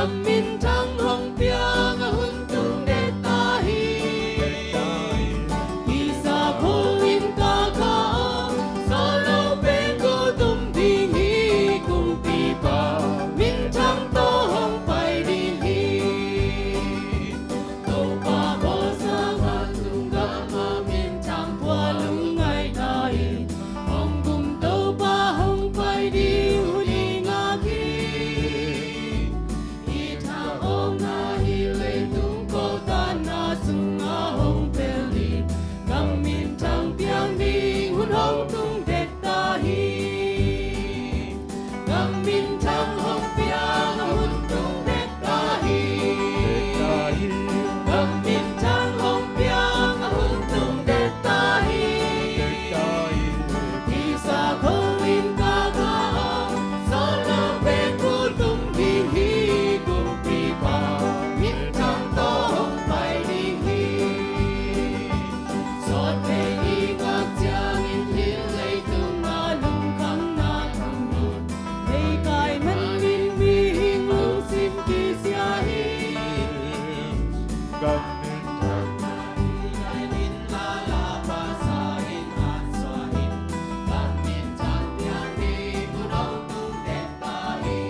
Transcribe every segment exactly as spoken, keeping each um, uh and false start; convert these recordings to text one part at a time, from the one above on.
Minthang hong piang a hun tung dek ta hi. Kisa khol in ka kha om, solo pen ko tum ding hi. Kumpipa minthang tawh hong pai ding hi. Topa bawlsa vantung gam ah minthang pua lungngaih ta hi. Hong gum Topa hong pai ding hun i ngak hi. I thahatna hi leitung kotanna sungah hong pel ding, gam minthang piang ding hun hong tung dek ta hi. Gam minthang hong piang a hun tung dek ta hi. Gam minthang hong piang a hun tung dek ta hi. Kisa khol in ka kha om, solo pen ko tum ding hi. Kumpipa minthang tawh hong pai ding hi. Sawt pen i ngak ciangin hih leitung ah lungkhamna thum lut. Meikai manin mihing lungsim kisia hi. Gam minthang in la la pasa in haksua in. Gam minthang piang ding hun hong tung dek ta hi.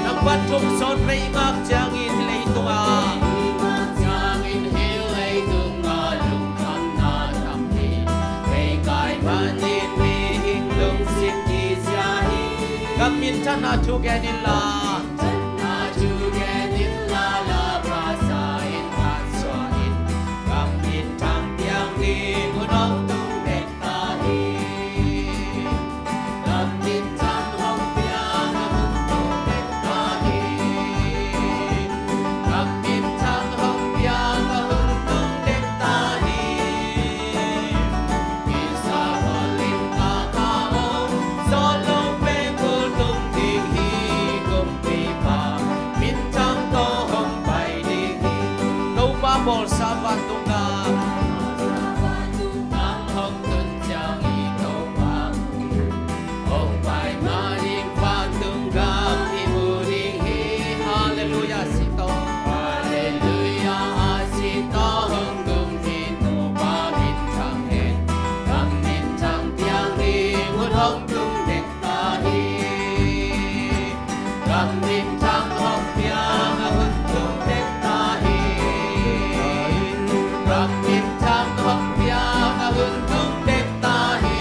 Nang ban thum sawt vei ngak ciangin hih leitung ah, hih leitung ah lungkhamna thum hi. Meikai manin mihing lungsim kisia hi. Gam minthanna thu gen in la. Minthanna thu gen in la, la pasa in haksua in. Gam minthang piang ding hun hong tung dek ta hi. Gam minthang hong piang a hun tung dek ta hi. Gam minthang hong piang a hun tung dek ta hi. Kisa khol in ka kha om, solo pen ko tum ding hi. Kumpipa minthang tawh hong pai ding hi. Topa bawlsa vantung gam, vantung gam hong tun ciang i Topa hong pai ma ding vantung gam i mu ding hi. Halleluiah, si tawh. Halleluiah, a si tawh hong tung hi. Topa minthang hen, gam minthang piang ding hun hong tung dek ta hi. Gam minthang hong piang a hun tung dek ta hi. Gam minthang hong piang a hun tung dek ta hi.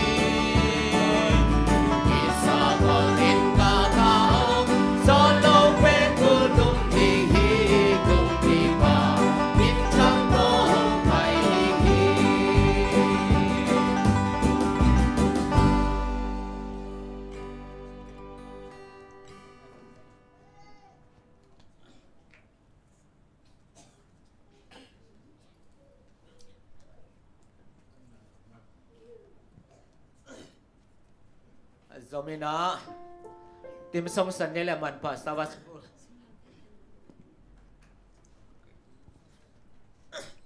Kisa khol in ka kha om, solo pen ko tum ding hi. Kumpipa minthang tawh hong pai ding hi. Zomi na, Tim Song San ni le manpha Sabbath School.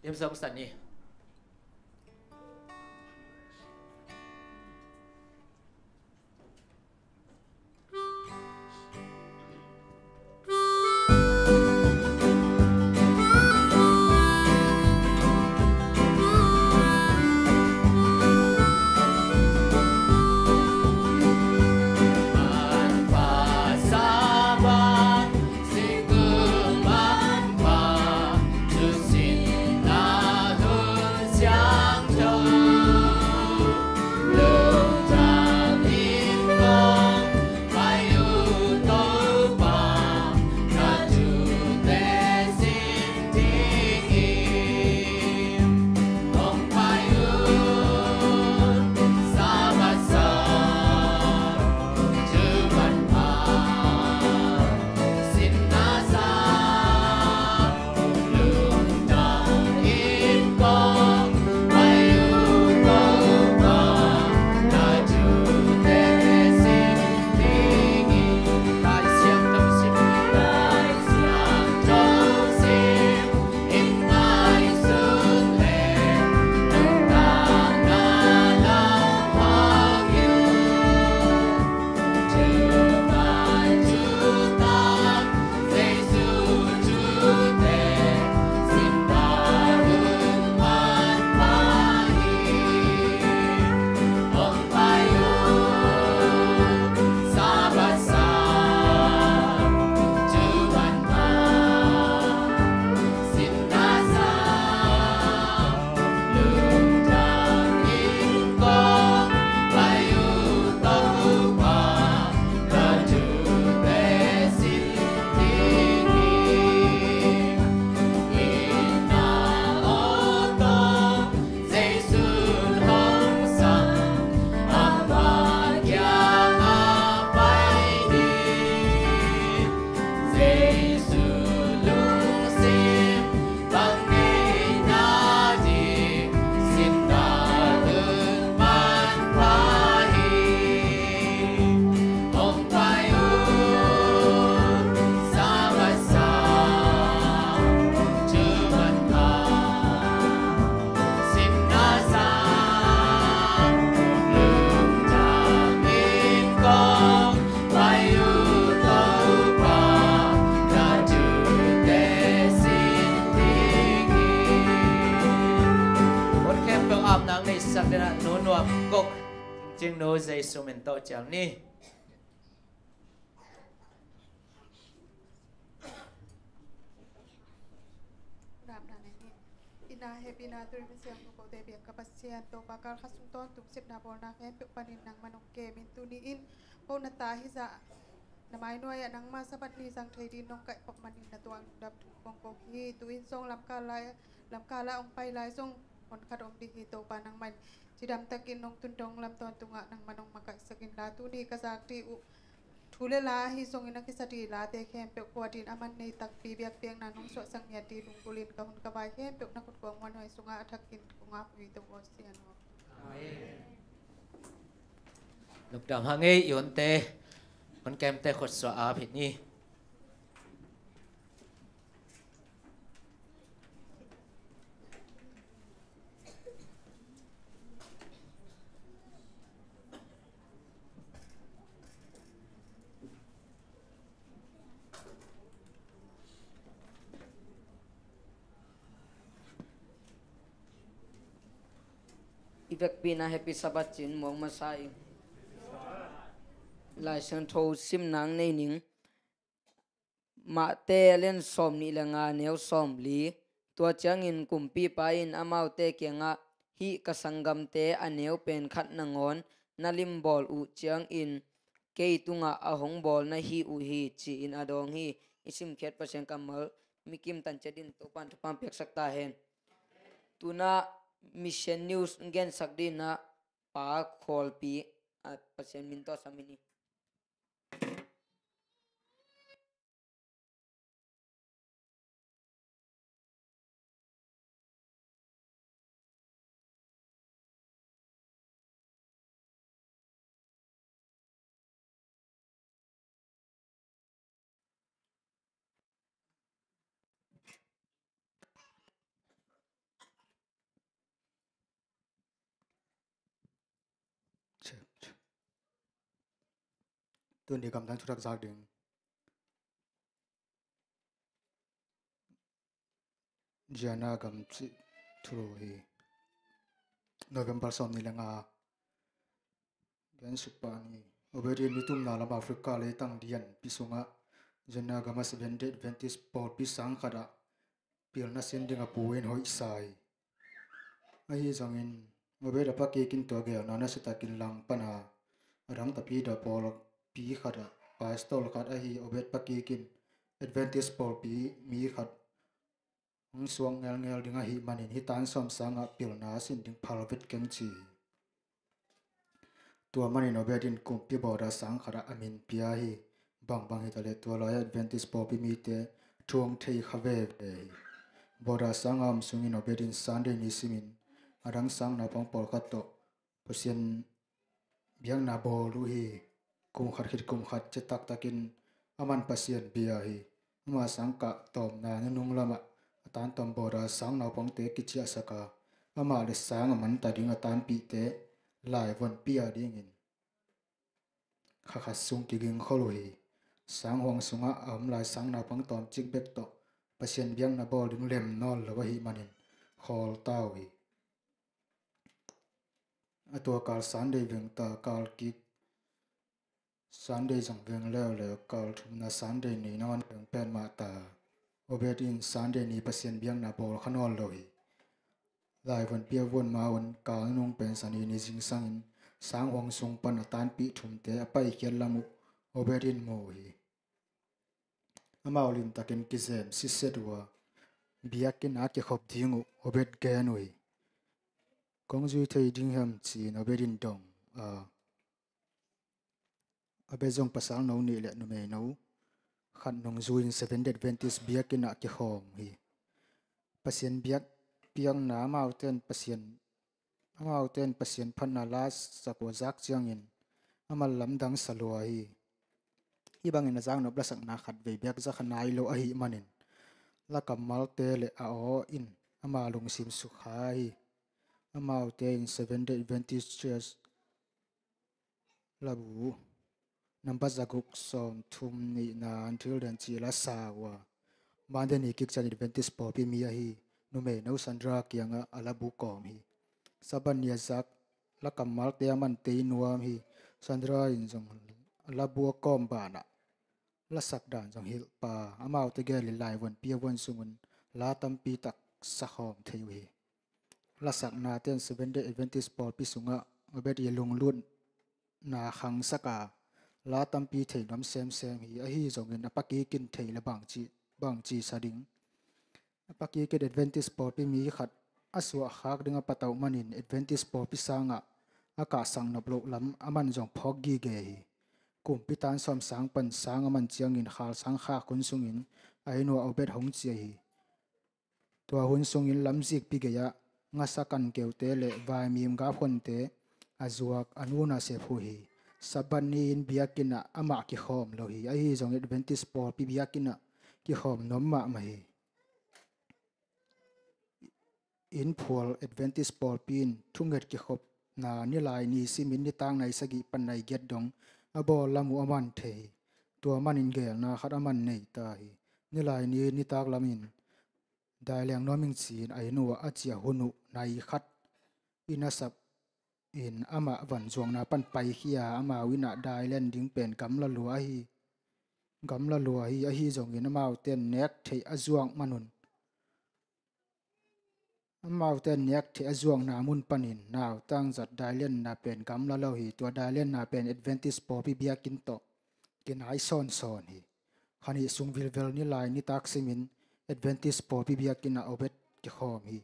Tim Song San ni. Nu Nuam Kok, Cingcing Nu Jesu min tawh cial ni. Ina hepina turi Pasian ko kote biak ka Pasian, Topa kal khat sung tawntung sepna bawlna khempeuh panin nangman hong kemin tuni in ko na ta hi zah na mai nuai-ah nangma Sabbath ni zang thei din nong kaihkhop manin na tuak lungdam thu kong ko hi. Tu-in zong lamkal lai, lamkal ah hong pai lai zong hon khat om ding hi. Topa nangman cidam takin nong tun dong lam tawntungah nangman hong makaihsak inla tuni ka zak dih uh thu le la ahi zongin a kisa dih late khempeuh kuatin a man nei takpi biakpiakna nong suahsak ngiat dih lunggulhin ka hun ka vai khempeuh na khut kuang muanhuai sungah a thakin kong ap uh hi. Topa Pasian aw. Amen. Lungdam hang ei, i honte hon kemte khutsuah ap hi ni. I vekpi-in ah Happy Sabbath ci-in muak masa ing. Lai Siangtho simna nei ning. Mate a lian sawmnih le nga, neu sawmli. Tua ciangin kumpipa in amaute kiangah, "Hih ka sanggamte a neu pen khat nangawn na limbawl uh ciangin kei tungah a hong bawl na hi uh hi," ci-in a dawng hi. I simkhiat Pasian kammal mikim tan ciat in Topan thupha piaksak ta hen. Tuna Mission News gensak dingin ah Pa Khualpi, a, Pasian min tawh sam hi ni. Tuni gamdang thuthak zak ding. Guyana gam cih thulu hi. November sawmnih le nga, gen suk pah ni. Obed in nitumna lam Africa leitang lianpi sungah Guyana gam ah Seventh-day Adventist pawlpi sang khat ah pilna sin ding a pu in hoihsa hi. Ahi zongin Obed a pakikin tua geelna nasiatakin langpang a, a dang tapi dah pawlpi khat ah pastor khat ahi Obed pakikin Adventist pawlpi mi khat hong suak ngelngel ding ahih manin hih tan sawm sangah pilna sin ding phal vet keng ci hi. Tua manin Obed in kumpi boarder sang khat ah a min pia hi. Bangbang hitaleh tua lai Adventist pawlpi mite thu hong thei kha veve hi. Boarder sang a om sungin Obed in Sunday ni simin a dang sang naupang pawlkhat tawh Pasian biakna bawl uh hi. Kum khat khit kum khat ciah taktakin aman Pasian bia hi. Ama sangkah tawpna nunung lamah a tan tawm boarder sang naupangte kiciahsak a, amah le sang a manta ding a tanpihte laivonpih a dingin kha khat sung kigingkhol uh hi. Sang huang sungah a om lai sang naupang tawmcik bek tawh Pasian biakna bawl ding lem nawn lo ahih manin khawl ta uh hi. A tua kal Sunday veng ta, kal kik Sunday zong veng leuleu, kal thumna Sunday ni nangawn veng petmah ta. Obed in Sunday ni Pasian biakna bawl kha nawn lo hi. Laivonpih a vuan ma un kal nunung pen Sani ni zingsangin sang huang sung pan a tanpih thumte a paikhiat lam uh Obed in mu uh hi. Amau limtakin kizem sitset uh a, biakinn ah kikhop ding uh Obed gen uh hi. Kong zui thei ding hiam ci-in Obed in dong a, Obed zong pasal no nih le numei no khat nungzui in Seventh-day Adventist biakinn ah kikhawm hi. Pasian biak piakna amaute in Pasian amaute in Pasian phatna la sak uh a zak ciangin a mal lamdang sa lua hi. Hih bangin a zaknop lasakna khatvei biak za kha nai lo ahih manin la kammalte le a aw in ama lungsim sukha hi. Amaute in Seventh-day Adventist Church labu nambat zaguk sawmthum nihna an thil den cih la sa uh a, Monday ni kik ciang Adventist pawlpi mi ahi numei no Sandra kiangah a labu kawm hi. Sabbath ni a zak la kammalte a man tei nuam hi. Sandra in zong la bua kawm banah lasak dan zong hilh pa, amaute gel in laivonpi a von sungun la tampi tak sakhawm thei uh hi. Lasaknate in Seventh Day Adventist pawlpi sungah Obed i lunglutna khangsak a, la tampi thei nuam semsem hi. Ahi zongin a pakikin thei le bangci, bangci sa ding. A pakikin Adventist pawlpi mi khat a suahkhak ding a patauh manin Adventist pawlpi sangah a kahsak nop loh lam a man zong phawk gige hi. Kumpi tan sawm sang pan sang a man ciangin khal sang khak hun sungin a inn uah Obed hong ciah hi. Tua hun sungin lamzikpi gei-ah ngasa kan keute le vaimim gaphuante a zuak a nu nasep uh hi. Sabbath ni-in biakinn ah amah kikhawm lo hi. Ahi zong Adventist pawlpi biakinn ah kikhawm nuam mahmah hi. Innphual Adventist pawlpi in thunget kikhopna nilai ni simin nitak nai sagih pan nai giat dong a bawl lam uh a man thei hi. Tua manin gelna khat a man nei ta hi. Nilai ni nitak lamin dai leng nuam ing ci-in a inn uah a ciah hun uh nai khat inn a sap in amah van zuakna pan paikhia, amau inn ah dai len ding pen gamla lua hi. Gamla lua hi. Ahi zongin amaute in nek theih a zuak manun, amaute in nek theih a zuakna mun panin nautang zat dai lenna pen gamla lo hi. Tua dai lenna pen Adventist pawlpi biakinn tawh kinai sawnsawn hi. Kha nih sung vilvel nilai nitak simin Adventist pawlpi biakinn ah Obed kikhawm hi.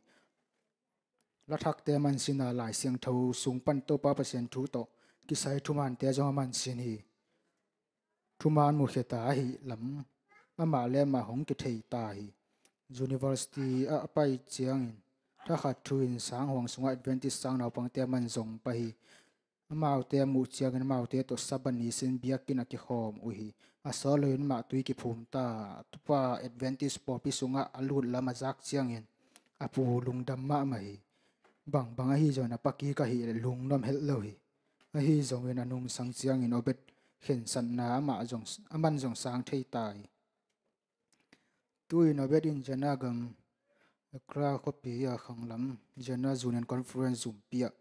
Lathakte a man sin a, Lai Siangtho sung pan Topa Pasian thu tawh kisai thumante zong a man sin hi. Thuman mukhia ta ahih lam amah le amah hong kithei ta hi. University ah a pai ciangin thakhat thu-in sang huang sungah Adventist sang naupangte a man zong pah hi. Amaute a muh ciangin amaute tawh Sabbath ni sin biakinn ah kikhawm uh hi. A sawt loin mah tui kiphum ta. Tupa Adventist pawlpi sungah a lut lam a zak ciangin a pu lungdam mahmah hi. Bangbang ahi zongin a pakik ahih leh lungnuam helh lo hi. Ahi zongin a nungsang ciangin Obed khensatna amah zong, a man zong sang thei ta hi. Tu-in Obed in Jana gam, Accra khuapi a khanglam Jana Union Conference zumpi ah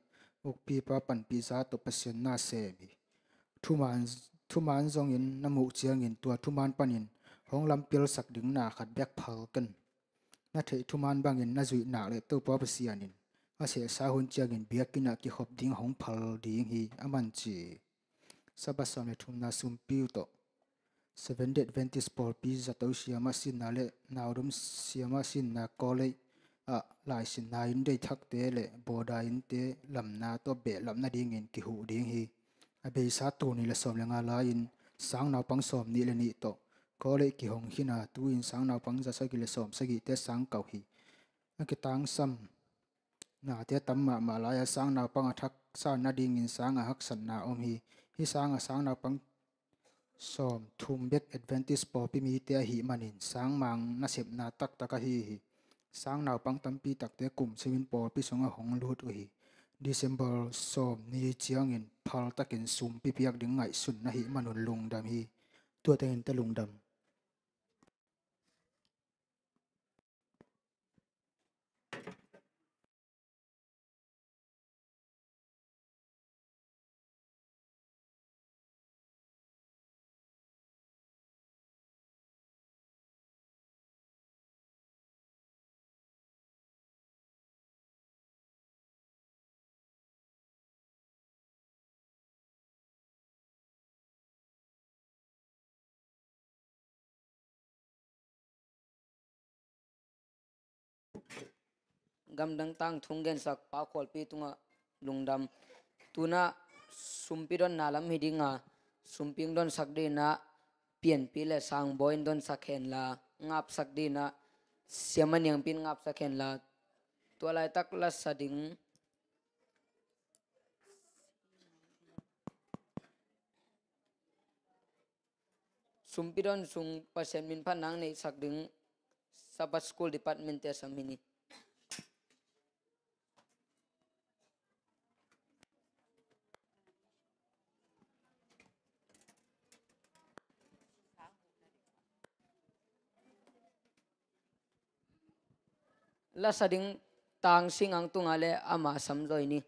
ukpipa panpih zah tawh Pasian na sem hi. Thuman, thuman zongin na muh ciangin tua thuman panin hong lampialsak ding na khat bek phal ken. Na theih thuman bangin na zuih nak leh Topa Pasian in a sehsa hun ciangin biakinn ah kikhop ding hong phal ding hi, a man ci hi. Sabbath sawm le thumna sumpi uh tawh Seventh Day Adventist pawlpi zato siama sinna le naudom siama sinna college ah laisinna inn deithakte le bawda innte lamna tawh behlap nadingin kihuh ding hi. A beisa tul nih le sawm le nga lai-in sang naupang sawm nih le nih tawh college kihong khin a, tu-in sang naupang za sagih le sawm sagihte sang kauh hi. A kitangsam nate tam mahmah lai-a sang naupang a thaksa nadingin sang a haksatna om hi. Hih sang a sang naupang sawm thum bek Adventist pawlpi mite ahih manin sangmang nasepna taktak ahi hi. Sang naupang tampi takte kum simin pawlpi sungah hong lut uh hi. December sawm ni ciangin phaltakin sumpi piak ding ngaihsun na hih manun lungdam hi. Tua tengin te lungdam. Gamdang tangthu gensak Pa Khualpi tungah lungdam. Tunah sumpi donna lam hi dinga, sumpi hong donsak dinah pianpi le sangbawi in donsak henla, ngapsak dinah siama niangpi in ngapsak henla, tua laitak lasa ding sumpi don sung Pasian min phat nang neihsak ding Sabbath School Department te a sam hi ni. Lasa ding Tang Sing Ang tunga le ama sam zaw hi ni.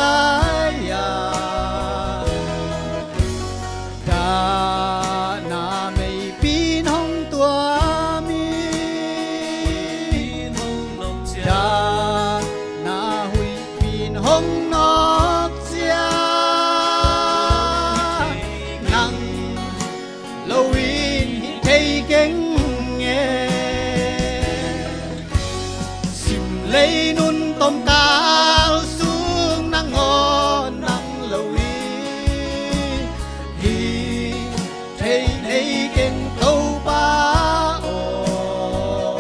Ai-a, dahna meipin hong tuam in, dahna huihpin hong nawk ciang, nang lo in hi thei keng e. Sim lei nun tomkal sung nangawn nang lo in hi thei nei keng Topa aw.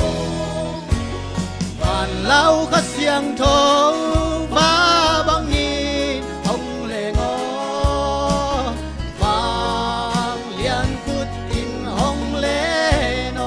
Van lau Kha Siangtho va bangin hong leng aw. Vanglian khut in hong len aw.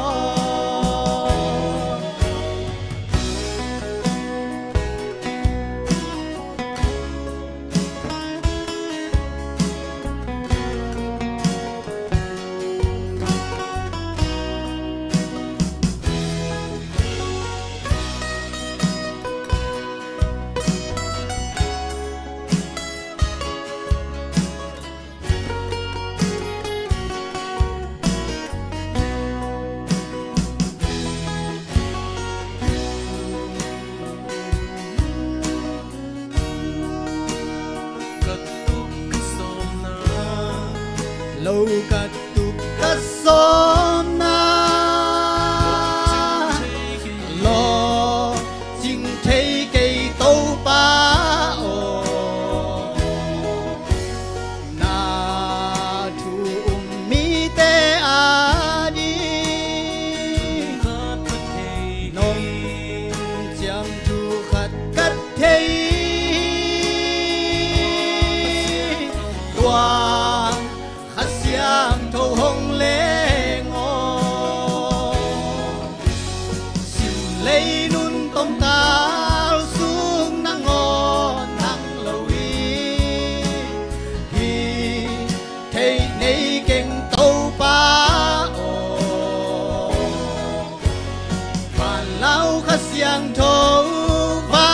Lo ka tuk ka sawmna, lawhcing thei kei Topa aw. Na thu um mite ading nong ciam thu khat ka thei. Tua Kha Siangtho hong leng aw. Sim lei nun tomkal sung nangawn nang lo in hi thei nei keng Topa aw. Van lau Kha Siangtho va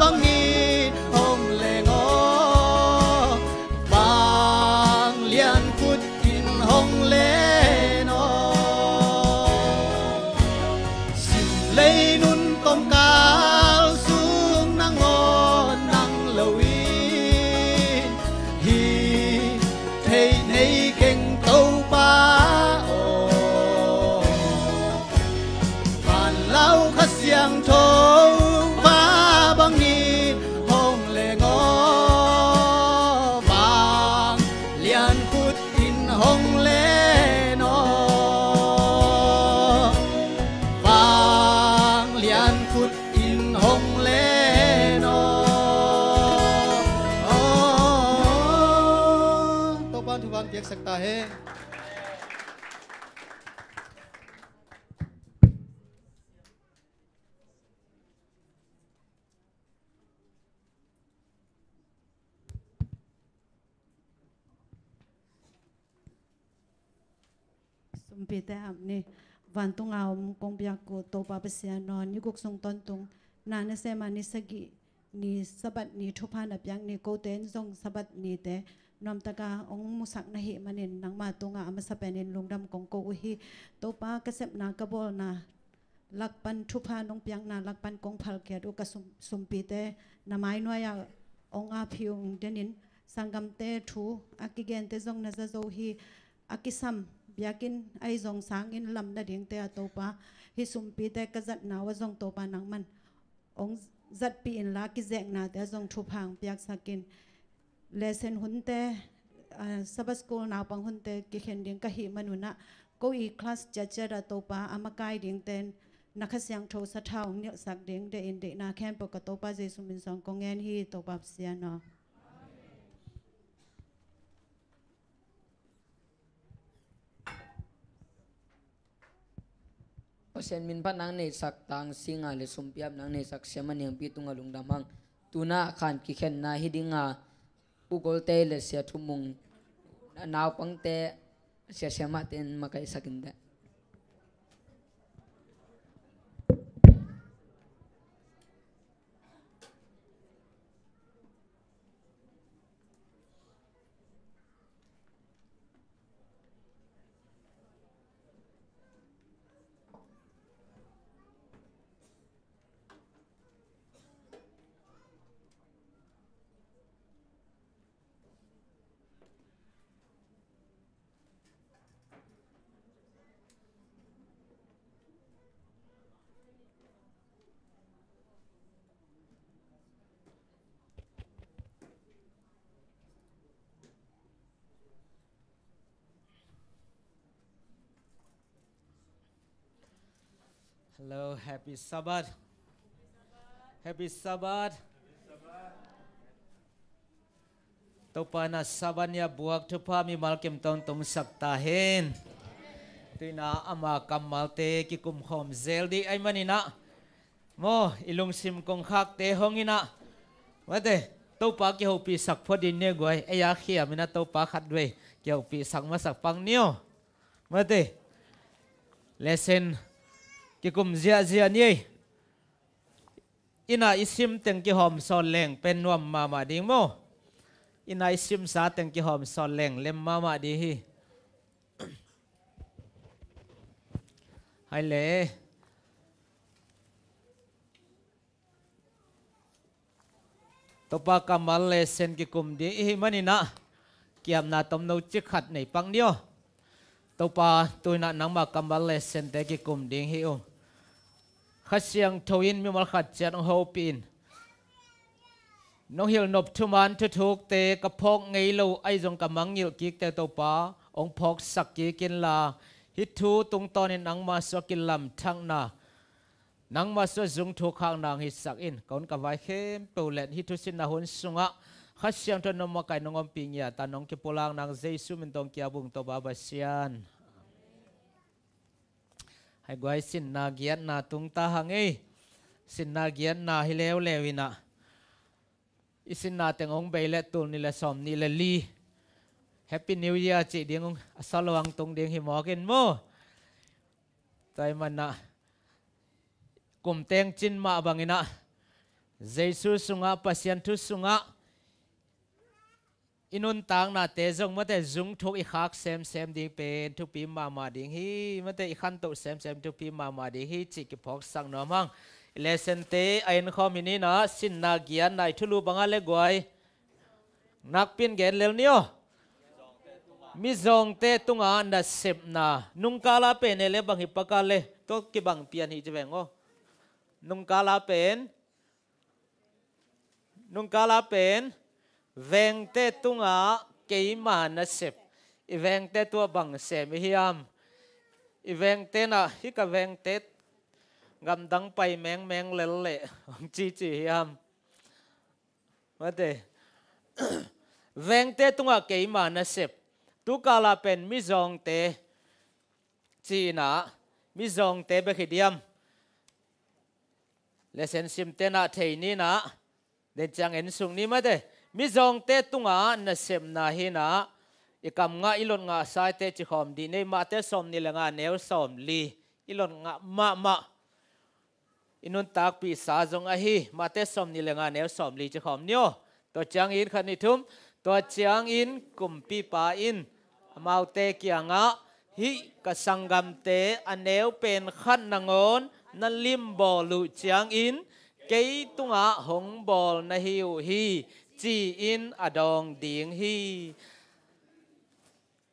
bangin hong leng aw. Vanglian khut in hong len aw. Sim lei nun tomkal sung nangawn nang lo in hi thei nei keng Topa aw. Van lau Kha Siangtho va bangin hong leng aw. Vanglian khut in hong len aw. Vanglian khut in hong len aw. Topa'n thupha piaksak ta hen. Sumpite ap ni. Vantunga om kong biak uh Topa Pasian aw, ni guk sung tawntung na nasem a ni sagih ni Sabbath ni thupha na piak ni, kote in zong Sabbath nite nuamtaka hong musak na hih manin nangma tunga a masa penin lungdam kong ko uh hi. Topa, ka sepna ka bawlna lakpan thupha nong piakna lakpan kong phalkhiat uh ka sum, sumpite na mai nuai-ah hong ap hi ung. Denin sanggamte thu a kigente zong na za zo hi. A kisam biakinn ahi zong sanginn lam nadingte ah Topa, hih sumpite ka zatna uh ah zong Topa nangman hong zatpih inla, kizeknate ah zong thupha hong piaksak in. Lesson hunte, ah, Sabbath School naupang hunte kikhen ding ka hih manun ah, ko i class ciatciat ah Topa a makai dingte na Kha Siangtho sathau hong nilhsak ding deih in, deihna khempeuh ka Topa Jesu min suang kong ngen hi, Topa Pasian aw. Pasian min phat nang neihsak tang singa le sumpiap nang neihsak siama niangpi tunga lungdam hang. Tuna khan kikhenna hi dinga, U Golte le Sia Thumung, naupangte sia siamahte in makaihsak in teh. Hello, happy Sabbath. Happy Sabbath. Topa in a Sabbath ni a buak thupha mimal kim tawntung sak ta hen. Tuina ama kammalte kikum khawm zel dih ahih manin ah, maw, i lungsim kongkhakte hong in ah, mate, Topa kihopihsak phot ding ni guai. Ei a khiam in ah Topa khatvei kihopihsak masak pang ni aw. Mate, lesson kikum ziahziah ni ei. Inn ah i sim teng kihawm sawt leng pen nuam mahmah ding maw? Inn ah i simsa teng kihawm sawt leng lem mahmah ding hi. Hai le. Topa kammal lesson kikum ding i hih manin ah, kiamna tomno cik khat nei pak ni aw. Topa, tuina nangma kammal lessonte kikum ding hi ung. Kha Siangtho in mimal khat ciat hong hopih in, nong hilh nop thuman thuthukte ka phawk ngei lo ahi zong ka mangngilh kikte Topa hong phawksak kik inla, hih thu tungtawnin nangma suak kilamthakna, nangma suak zung thuk khakna hong hisak in. Ka hun ka vai khempeuh let hih thusinna hun sungah Kha Siangtho nong makaih, nong ompih ngiat a, nong kipulak nang Jesu min tawh kiabung Topa Pasian. Hai guai, sinna giatna tung ta hang ei. Sinna giatna hi leuleu in ah, i sinna teng hong bei le tul nih le sawm nih le li Happy New Year cih ding hong a sa luang tung ding hi mawk in maw? Tua ahih manin ah, kum teng cin mah bangin ah, Jesu sungah, Pasian thu sungah i nuntaknate zong, mate, zung thuk i khak semsem ding pen thupi mahmah ding hi. Mate, i khantoh semsem thupi mahmah ding hi cih kiphawksak nuam hang. I lessonte a en khawm hi ni in ah, sinna giatna i thulu bangah le guai, nakpi in gen lel ni aw. Mizawngte tungah nasepna. Nungkala pen e le bang hi pak a le, tua kibang pian hi ci veng aw. Nungkala pen, nungkala pen vengte tungah keima nasep. I vengte tua bang sem i hiam? I vengte in ah, hih ka vengte gamdang pai mengmeng lel leh hong cici hiam? Mate. Vengte tungah keima nasep. Tukala pen mizawngte ci in ah, mizawngte bek hi diam? Lesson simte in ah thei ni in ah, den ciang en suk ni, mate. Mizawngte tungah nasepna hi in ah, i kam ngah, i lot ngah saite ci khawm dih ni ei. Mate sawm nih le nga, neu sawm li. I lot ngah mahmah, i nuntakpihsa zong ahi. Mate sawm nih le nga, neu sawm li ci khawm ni aw. Tua ciangin, khat, nih, thum. Tua ciangin kumpipa in amaute kiangah, hih ka sanggamte a neu pen khat nangawn na limbawl uh ciangin kei tungah hong bawl na hi uh hi, ci-in a dawng ding hi.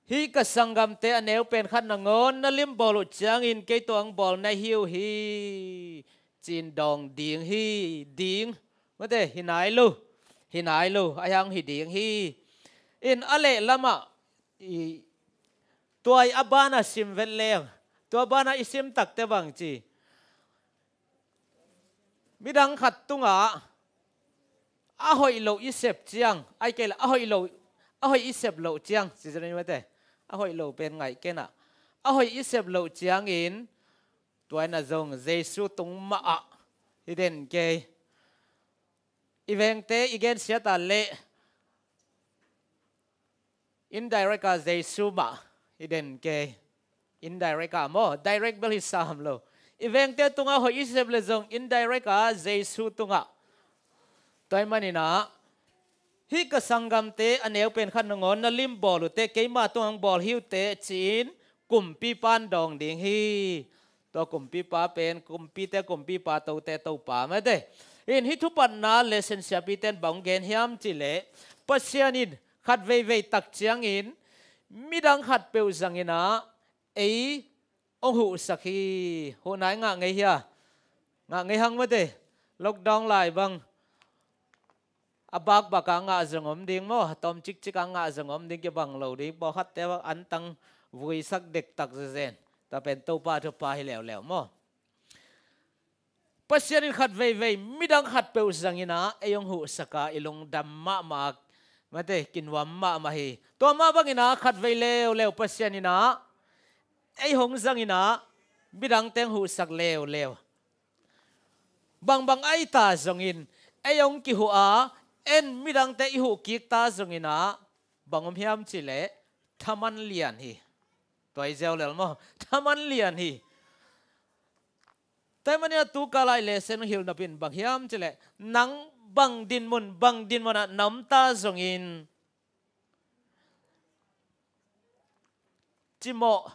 Hih ka sanggamte a neu pen khat nangawn na limbawl uh ciangin kei tungah hong bawl na hi uh hi, ci-in dawng ding hi. Ding, mate, hi nai lo. Hi nai lo, a hiang hi ding hi. In a lehlamah, i, tua i a banah sim vet leng, tua banah i sim takte bang ci, midang khat tungah a hoih loh i sep ciang, ahih kei leh a hoih loh, a hoih i sep loh ciang, ci zen ni, mate. A hoih loh pen ngaih ken ah, a hoih i sep loh ciangin, tua in ah zong Jesu tung mah ah hi den kei. I vengte i gensiat a leh, indirect ah Jesu mah hi den kei. Indirect ah maw, direct bel hi sam lo. I vengte tungah hoih i sep leh zong indirect ah Jesu tungah. Tua ahih manin ah, hih ka sanggamte a neu pen khat nangawn na limbawl uh teh, keima tungah hong bawl hi uh teh, ci-in kumpipa in dawng ding hi. Tua kumpipa pen kumpite kumpipa, tote Topa, mate. In hih thupatna lesson siapite in bang hong gen hiam cih leh, Pasian in khat veivei tak ciangin midang khat peuh zangin ah ei hong huhsak hi. Huhna i ngah ngei hia? Ngah ngei hang, mate. Lockdown lai bang a bakbak a ngah zong om ding maw, a tawm cikcik a ngah zong om ding, kibang lo ding. Pawlkhatte antang vuisak dektak zezen. Tua pen Topa thupha hi leuleu maw. Pasian in khat veivei midang khat peuh zangin ah ei hong huhsak a, i lungdam mahmah, mate, kinuam mahmah hi. Tua mah bangin ah khat vei leuleu Pasian in ah ei hong zangin ah midangte hong huhsak leuleu. Bangbang ahi ta zongin ei hong kihuh a, en midangte i huh kik ta zongin ah bang om hiam cih leh thaman lian hi. Tua hi ziau lel maw, thaman lian hi. Tua ahih manin ah tu kal ah i lesson hilh nop in bang hiam cih leh, nang bang dinmun, bang dinmun ah na om ta zongin, cimawh,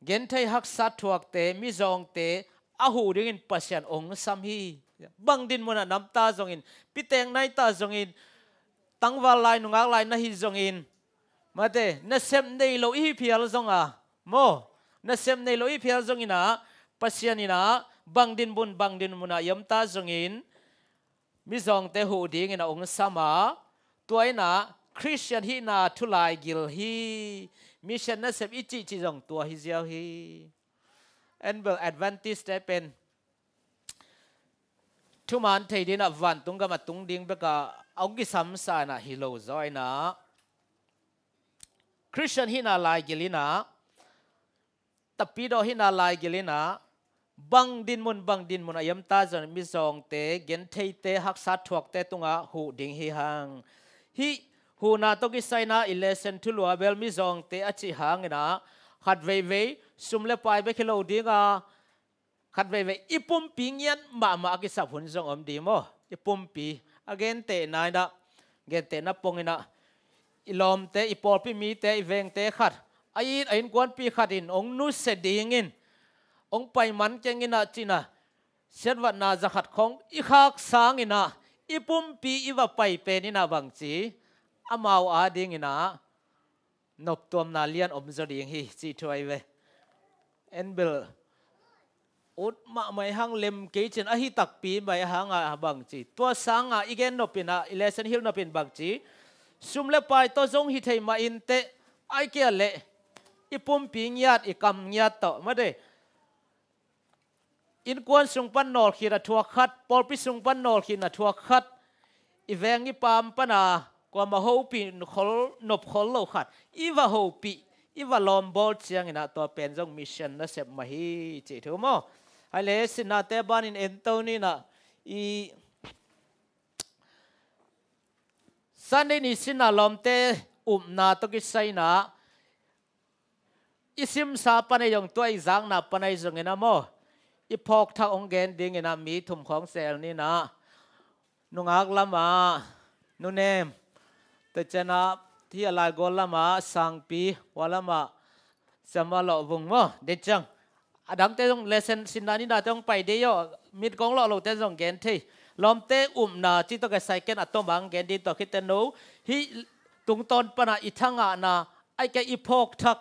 genthei, haksa thuakte, mizawngte a huh dingin Pasian hong sam hi. Bang dinmun ah na om ta zongin, piteng na hi ta zongin, tangval lai, nungak lai na hi zongin, mate, nasep nei lo i hi phial zong a, maw, nasep nei lo i hi phial zongin ah, Pasian in ah bang dinmun, bang dinmun ah i om ta zongin, mizawngte huh dingin a hong sam a, tua in ah Khristian hihna thu laigil hi. Mission nasep i cihcih zong tua hi ziau hi. En bel Adventist-te pen thuman thei dingin ah vantung gam a tung ding bek a hong kisamsa in ah hi lo zaw in ah, Khristian hihna laigil in ah, tapidawh hihna laigil in ah, bang dinmun, bang dinmun ah i om ta zongin mizawngte, gentheite, haksa thuakte tungah huh ding hi hang. Hih huhna tawh kisai in ah i lesson thulu ah bel mizawngte a cih hangin ah, khat veivei sum le pai bek hi lo ding a, khat veivei i pumpi ngiat mahmah a kisap hun zong om ding maw. I pumpi, a gentehna in ah, gentehna pongin ah, i lawmte, i pawlpi mite, i vengte khat, a it a innkuanpih khat in hong nusia dingin hong pai man keng in ah ci-in ah, siatvatna za khat khong i khak sangin ah, i pumpi i va pai pen in ah bangci, amau adingin ah noptuamna lian om zaw ding hi, cih thu ahi ve. En bel ut mahmah hi hang, lem kei cin, ahi takpi mah hi hang a, bangci, tua sangin i gen nop in ah, i lesson hilh nop in bangci, sum le pai tawh zong hi thei mah inteh, ahih kei leh i pumpi ngiat, i kam ngiat tawh, mate, innkuan sung pan nawlkhin a thuak khat, pawlpi sung pan nawlkhin a thuak khat, i veng i paam pan a kuamah hopih khol, nop khol lo khat i va hopih, i va lawmbawl ciangin ah, tua pen zong mission nasep mah hi, cih thu maw. Hai le, sinnate banin ento ni in ah, i Sunday ni sinna lawmte upna tawh kisai in ah, i simsa pan ahi zong, tua i zakna pan ahi zongin ah maw, i phawk thak hong gen dingin ah mi thum khawng sel ni in ah, nungak lamah Nu Nem, tua ciangin ah hih a laigual lamah Sangpi, hua lamah Sia Mah Lawh Vung maw, den ciang. A dangte zong lesson sinna ni in ah te hong pai ding aw, mit kong lawh lote zong gen thei. Lawmte upna cih tawh kisai ken a tom a hong gen ding, tua khit teh no, hih tungtawn pan a i thangahna, ahih kei leh i phawk thak,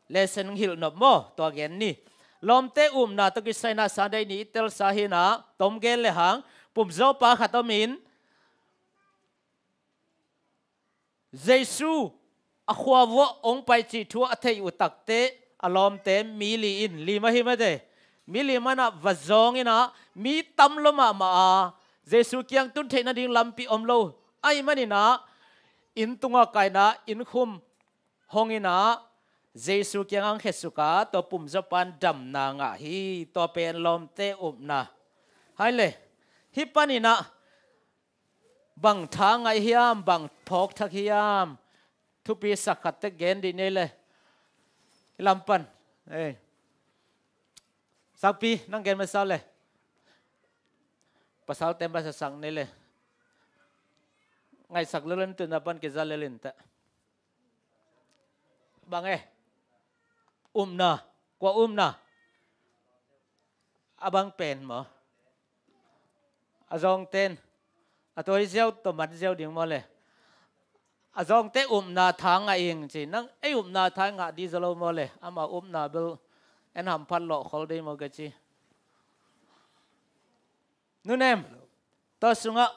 lesson hilh nop maw, tua gen ni. Lawmte upna tawh kisai in ah Sunday ni i telsa hi in ah, tom gen le hang, pumzaw pa khat om in, Jesu a khua vuah hong pai cih thu a theih uh takteh, a lawmte mi li in, li mah hi mate, mi li mah in ah va zawng in ah, mi tam lua mahmah a, Jesu kiang tun theih nading lampi om lo ahih manin ah, inn tungah kai in ah, inn khum hong in ah, Jesu kiangah hong khesuk a, tua pumzaw pa in damna ngah hi. Tua pen lawmte upna. Hai le, hih panin ah bang tha ngaih hiam, bang phawk thak hiam, thupi sak khat teh gen dih ni le. I lam pan, ei, Sangpi, nang gen masa le. Pasalte masa sak ni le. Ngaihsak lel in, tun a pan kiza lel in teh. Bang e? Upna. Kua upna? A bang pen maw? A zawngte in a tua hi ziau, tua man ziau ding maw le? A zawngte upna tha ngah ing ci. Nang ei upna tha ngah ding zaw lo maw le? Amau upna bel en hamphat lawh khol ding maw ka ci. Nu Nem, tua sungah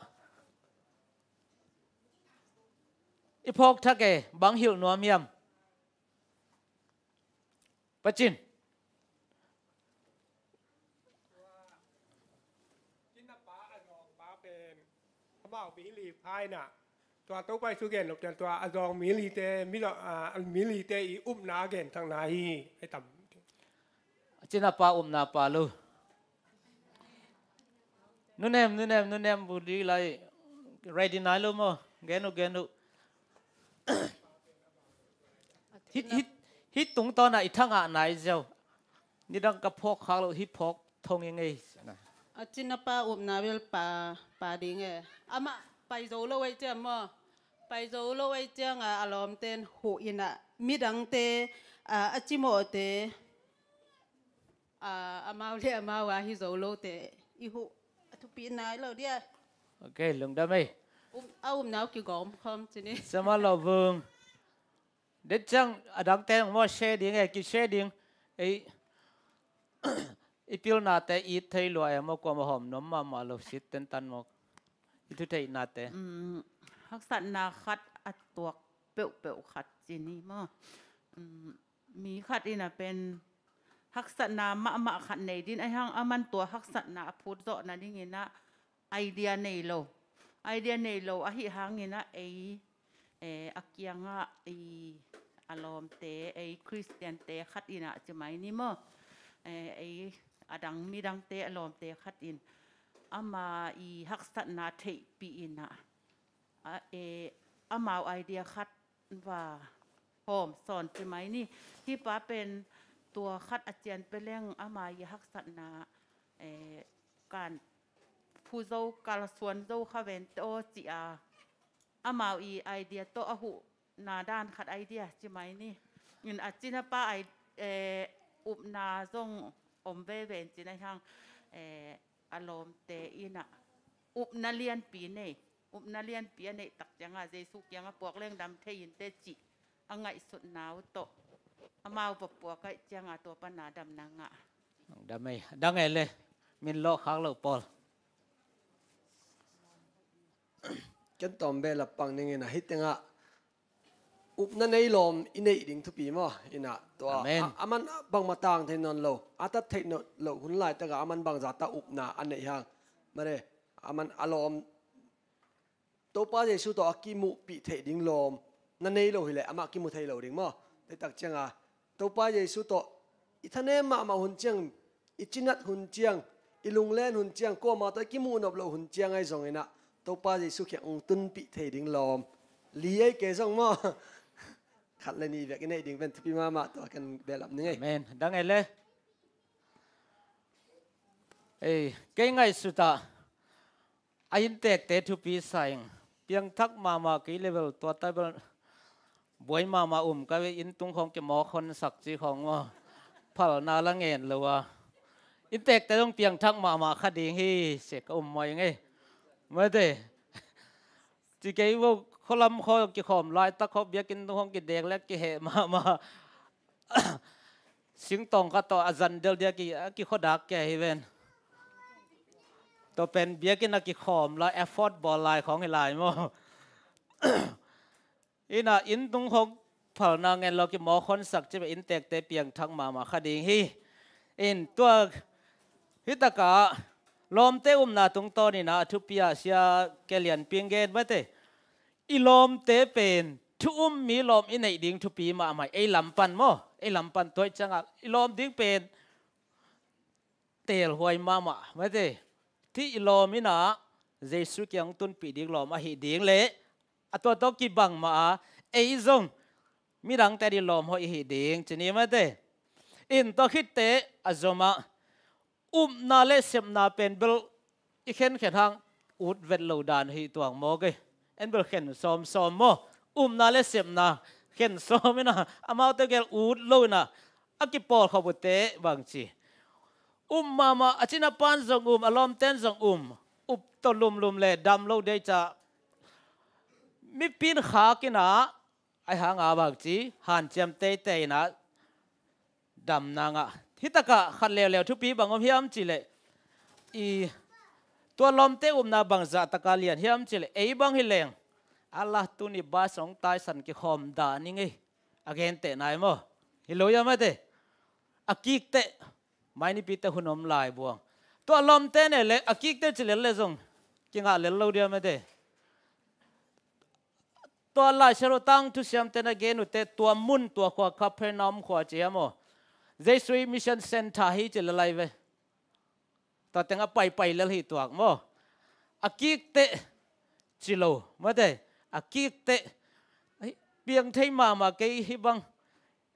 i phawk thak e, bang hilh nuam hiam? Pa Cin. Aina, tua Topa Jesu gen lo pian tua a zawng mi lite, mi zawng, a, mi lite i upna a gen thakna hi, ai tam. A cina pa upna pa lo. Nunem, nunem, nunem, bu di lai, ready nai lo maw, gen uh, gen uh. Hih, hih, hih tungtawn ah i thangah nai ziau. Nidang ka phawk khak lo, hih phawk thong i ngei. A cina pa upna bel pa, pa ding e. Amah pai zo lo ei ciang maw. Pai zo lo ei ciang a, a lawmten huh in a, midangte, a, a cimawhte, a, amau le amau a hi zo lote i huh a thupi nai lo dia. Ok, lungdam ei. Um, a upna uh kigawm khawm ci ni. Sama lo vung. Det ciang a dangte hong maw share ding e, ki share ding. Ei, i pilnate it thei lua e maw, kuamah hawm nuam mahmah lo, sit tentan maw. I thutheihnate. Mm, haksatna khat a tuak peuhpeuh khat ci ni maw. Mm, mi khat in a pen haksatna mahmah khat nei din, ahi hang aman tua haksatna a phut zawh nadingin a idea nei lo. Idea nei lo ahi hangin a ei, eh, a kiangah i a lawmte, ei Khristiante khat in a ci mai ni maw. Eh, ei a dang midangte a lawmte khat in ama i haksatna theihpih in a, a, eh, amau idea khat va hawm sawn ci mai ni. Hih pa pen tua khat a cian peleng ama i haksatna, eh, kan phu zo, kalsuan zo kha vente aw ci a, amau i idea tawh a huhna dan khat idea ci mai ni. In a cina pa ai, eh, upna zong om veve in cina hang, eh, a lawmte in a upna lianpi nei, upna lianpi a neih tak ciangah Jesu kiangah puak leng dam thei in teh cih a ngaihsutna uh tawh amau va puak aih ciangah tua pana damna ngah. Dam ei, dang ei le, min lawh khak lo pawl. Ken tawm beh lappang ning in a hih tengah upna nei lawm i neih ding thupi maw? Ina tua, amen. A, aman bangmah tang thei nawn lo, a tat theih nawn lo hun laitakah aman bangzah ta upna a neih hang. Mare, aman a lawm, Topa Jesu tawh a kimuhpih theih ding lawm na nei lo hileh amah kimu thei lo ding maw? Teitak cianga Topa Jesu tawh i thanem mahmah hun ciang, i cinat hun ciang, i lunglen hun ciang, kuamah tawh i kimuh nop loh hun ciang ahi zongin ah Topa Jesu kiang hong tunpih thei ding lawm li ei kei zong maw? Khat le nih bek i neih ding pen thupi mahmah, tua kan behlap ning ei. Amen. Dang ei le. Ei, kei ngaihsut ah a inntekte thupi sa ing. Piangthak mahmah kei level tua ta bel buai mahmah um ka ve, inn tung khawng kimawk honsak ci khawng maw? Phalna la ngen lo a, inntekte zong piangthak mahmah kha ding hi ci ka um mai ngei. Mate, ci kei vo, khualam khaw kikhawm laitak khaw biakinn tung khawng kidek le kiheh mahmah. Singtawng khat tawh a zan del dia ki, a kikhuadak kia hi ven. Tua pen biakinn a kikhawm lai, effort bawl lai khawng hi lai maw? Ina inn tung khawng phalna ngen lo kimawk honsak ci ve, inntekte piangthak mahmah kha ding hi. In tua hi takah lawmte upna tungtawn ina a thupi ah sia ke lianpi ngen mate. I lawmte pen thu um mi lawm i neih ding thupi mahmah ei lam pan maw? Ei lam pan tuaih ciangah i lawm ding pen teelhuai mahmah mate. Thi i lawm ina Jesu kiang tunpih ding lawm ahi ding le a tua tawh kibang mah a ei zong midangte ding lawm hoih ihi ding ci ni mate. In tua khitte a zomah upna le sepna pen bel i khenkhen hang ut vet lo dan hi tuang mawk ei. En bel khen sawmsawm maw? Upna le sepna khen sawm ina amaute gel ut lo ina a kipawl khop uhte bangci. Um mahmah a cina pan zong um, a lawmten zong um. Up tawh lumlum le dam lo dei ca mipin khak ina ai hanga bangci hanciam teitei ina damna ngah. Hitakah khat leuleu thupi bang om hiam cileh i tua lawmte upna bangzah taka lian hiam cileh ei bang hileng a lah tuni bas hong taisan kikhawm dah ning ei. A genteh nai maw? Hi lo ia mate. A kikteh mai nipite hun om lai buang. Tua lawmte ne le a kikte cilel le zong kingah lel lo dia mate. Tua Lai Siangtho tangthu siamte na gen uh teh tua mun, tua khua Capernaum khua ci hiam aw. Jesu i mission center hi ci lel lai ve. Tua teng a paipai lel hi tuak maw. A kik teh ci lo, mate, a kik teh, ai, piang thei mahmah kei hi bang.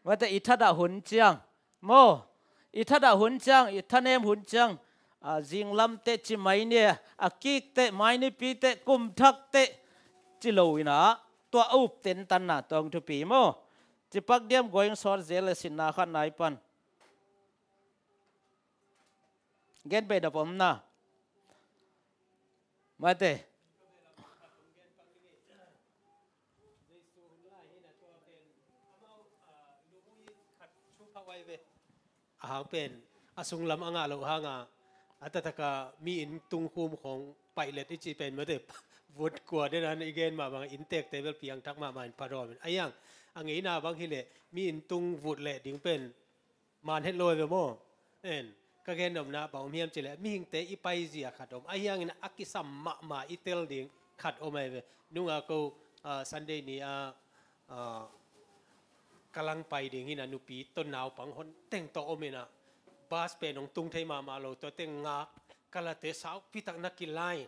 Mate, i thadah hun ciang maw, i thadah hun ciang, i thanem hun ciang, a, zinglam teh ci mai ni, a kik teh, mai nipi teh, kum thak teh ci lo inah, tua a up tentanna tua hong thupi maw. Cipak diam, going short zel le sinna khat nai pan. Gen bei dap om na. Mate. A hang pen a sunglam a ngah loh hanga, a taktak a mi inn tung khum khawng paih let i cih pen mate, vut kua den an i gen mah bang, inntekte bel piangthak mahmah in, pha dawm in. A hiang a ngeina bang hileh mi inn tung vut leh ding pen man het lo ve maw. En, ka gen nopna bang om hiam cih leh mihingte i paizia khat om, a hiangin a kisam mahmah i tel ding khat om ai ve. Nunga ko, ah, Sunday ni a, ah, ka lang pai ding hi na, nupi tawh naupang hon teng tawh om inah, bus pen hong tung thei mahmah lo, tua teng ngak, kalate saupi tak na kilai.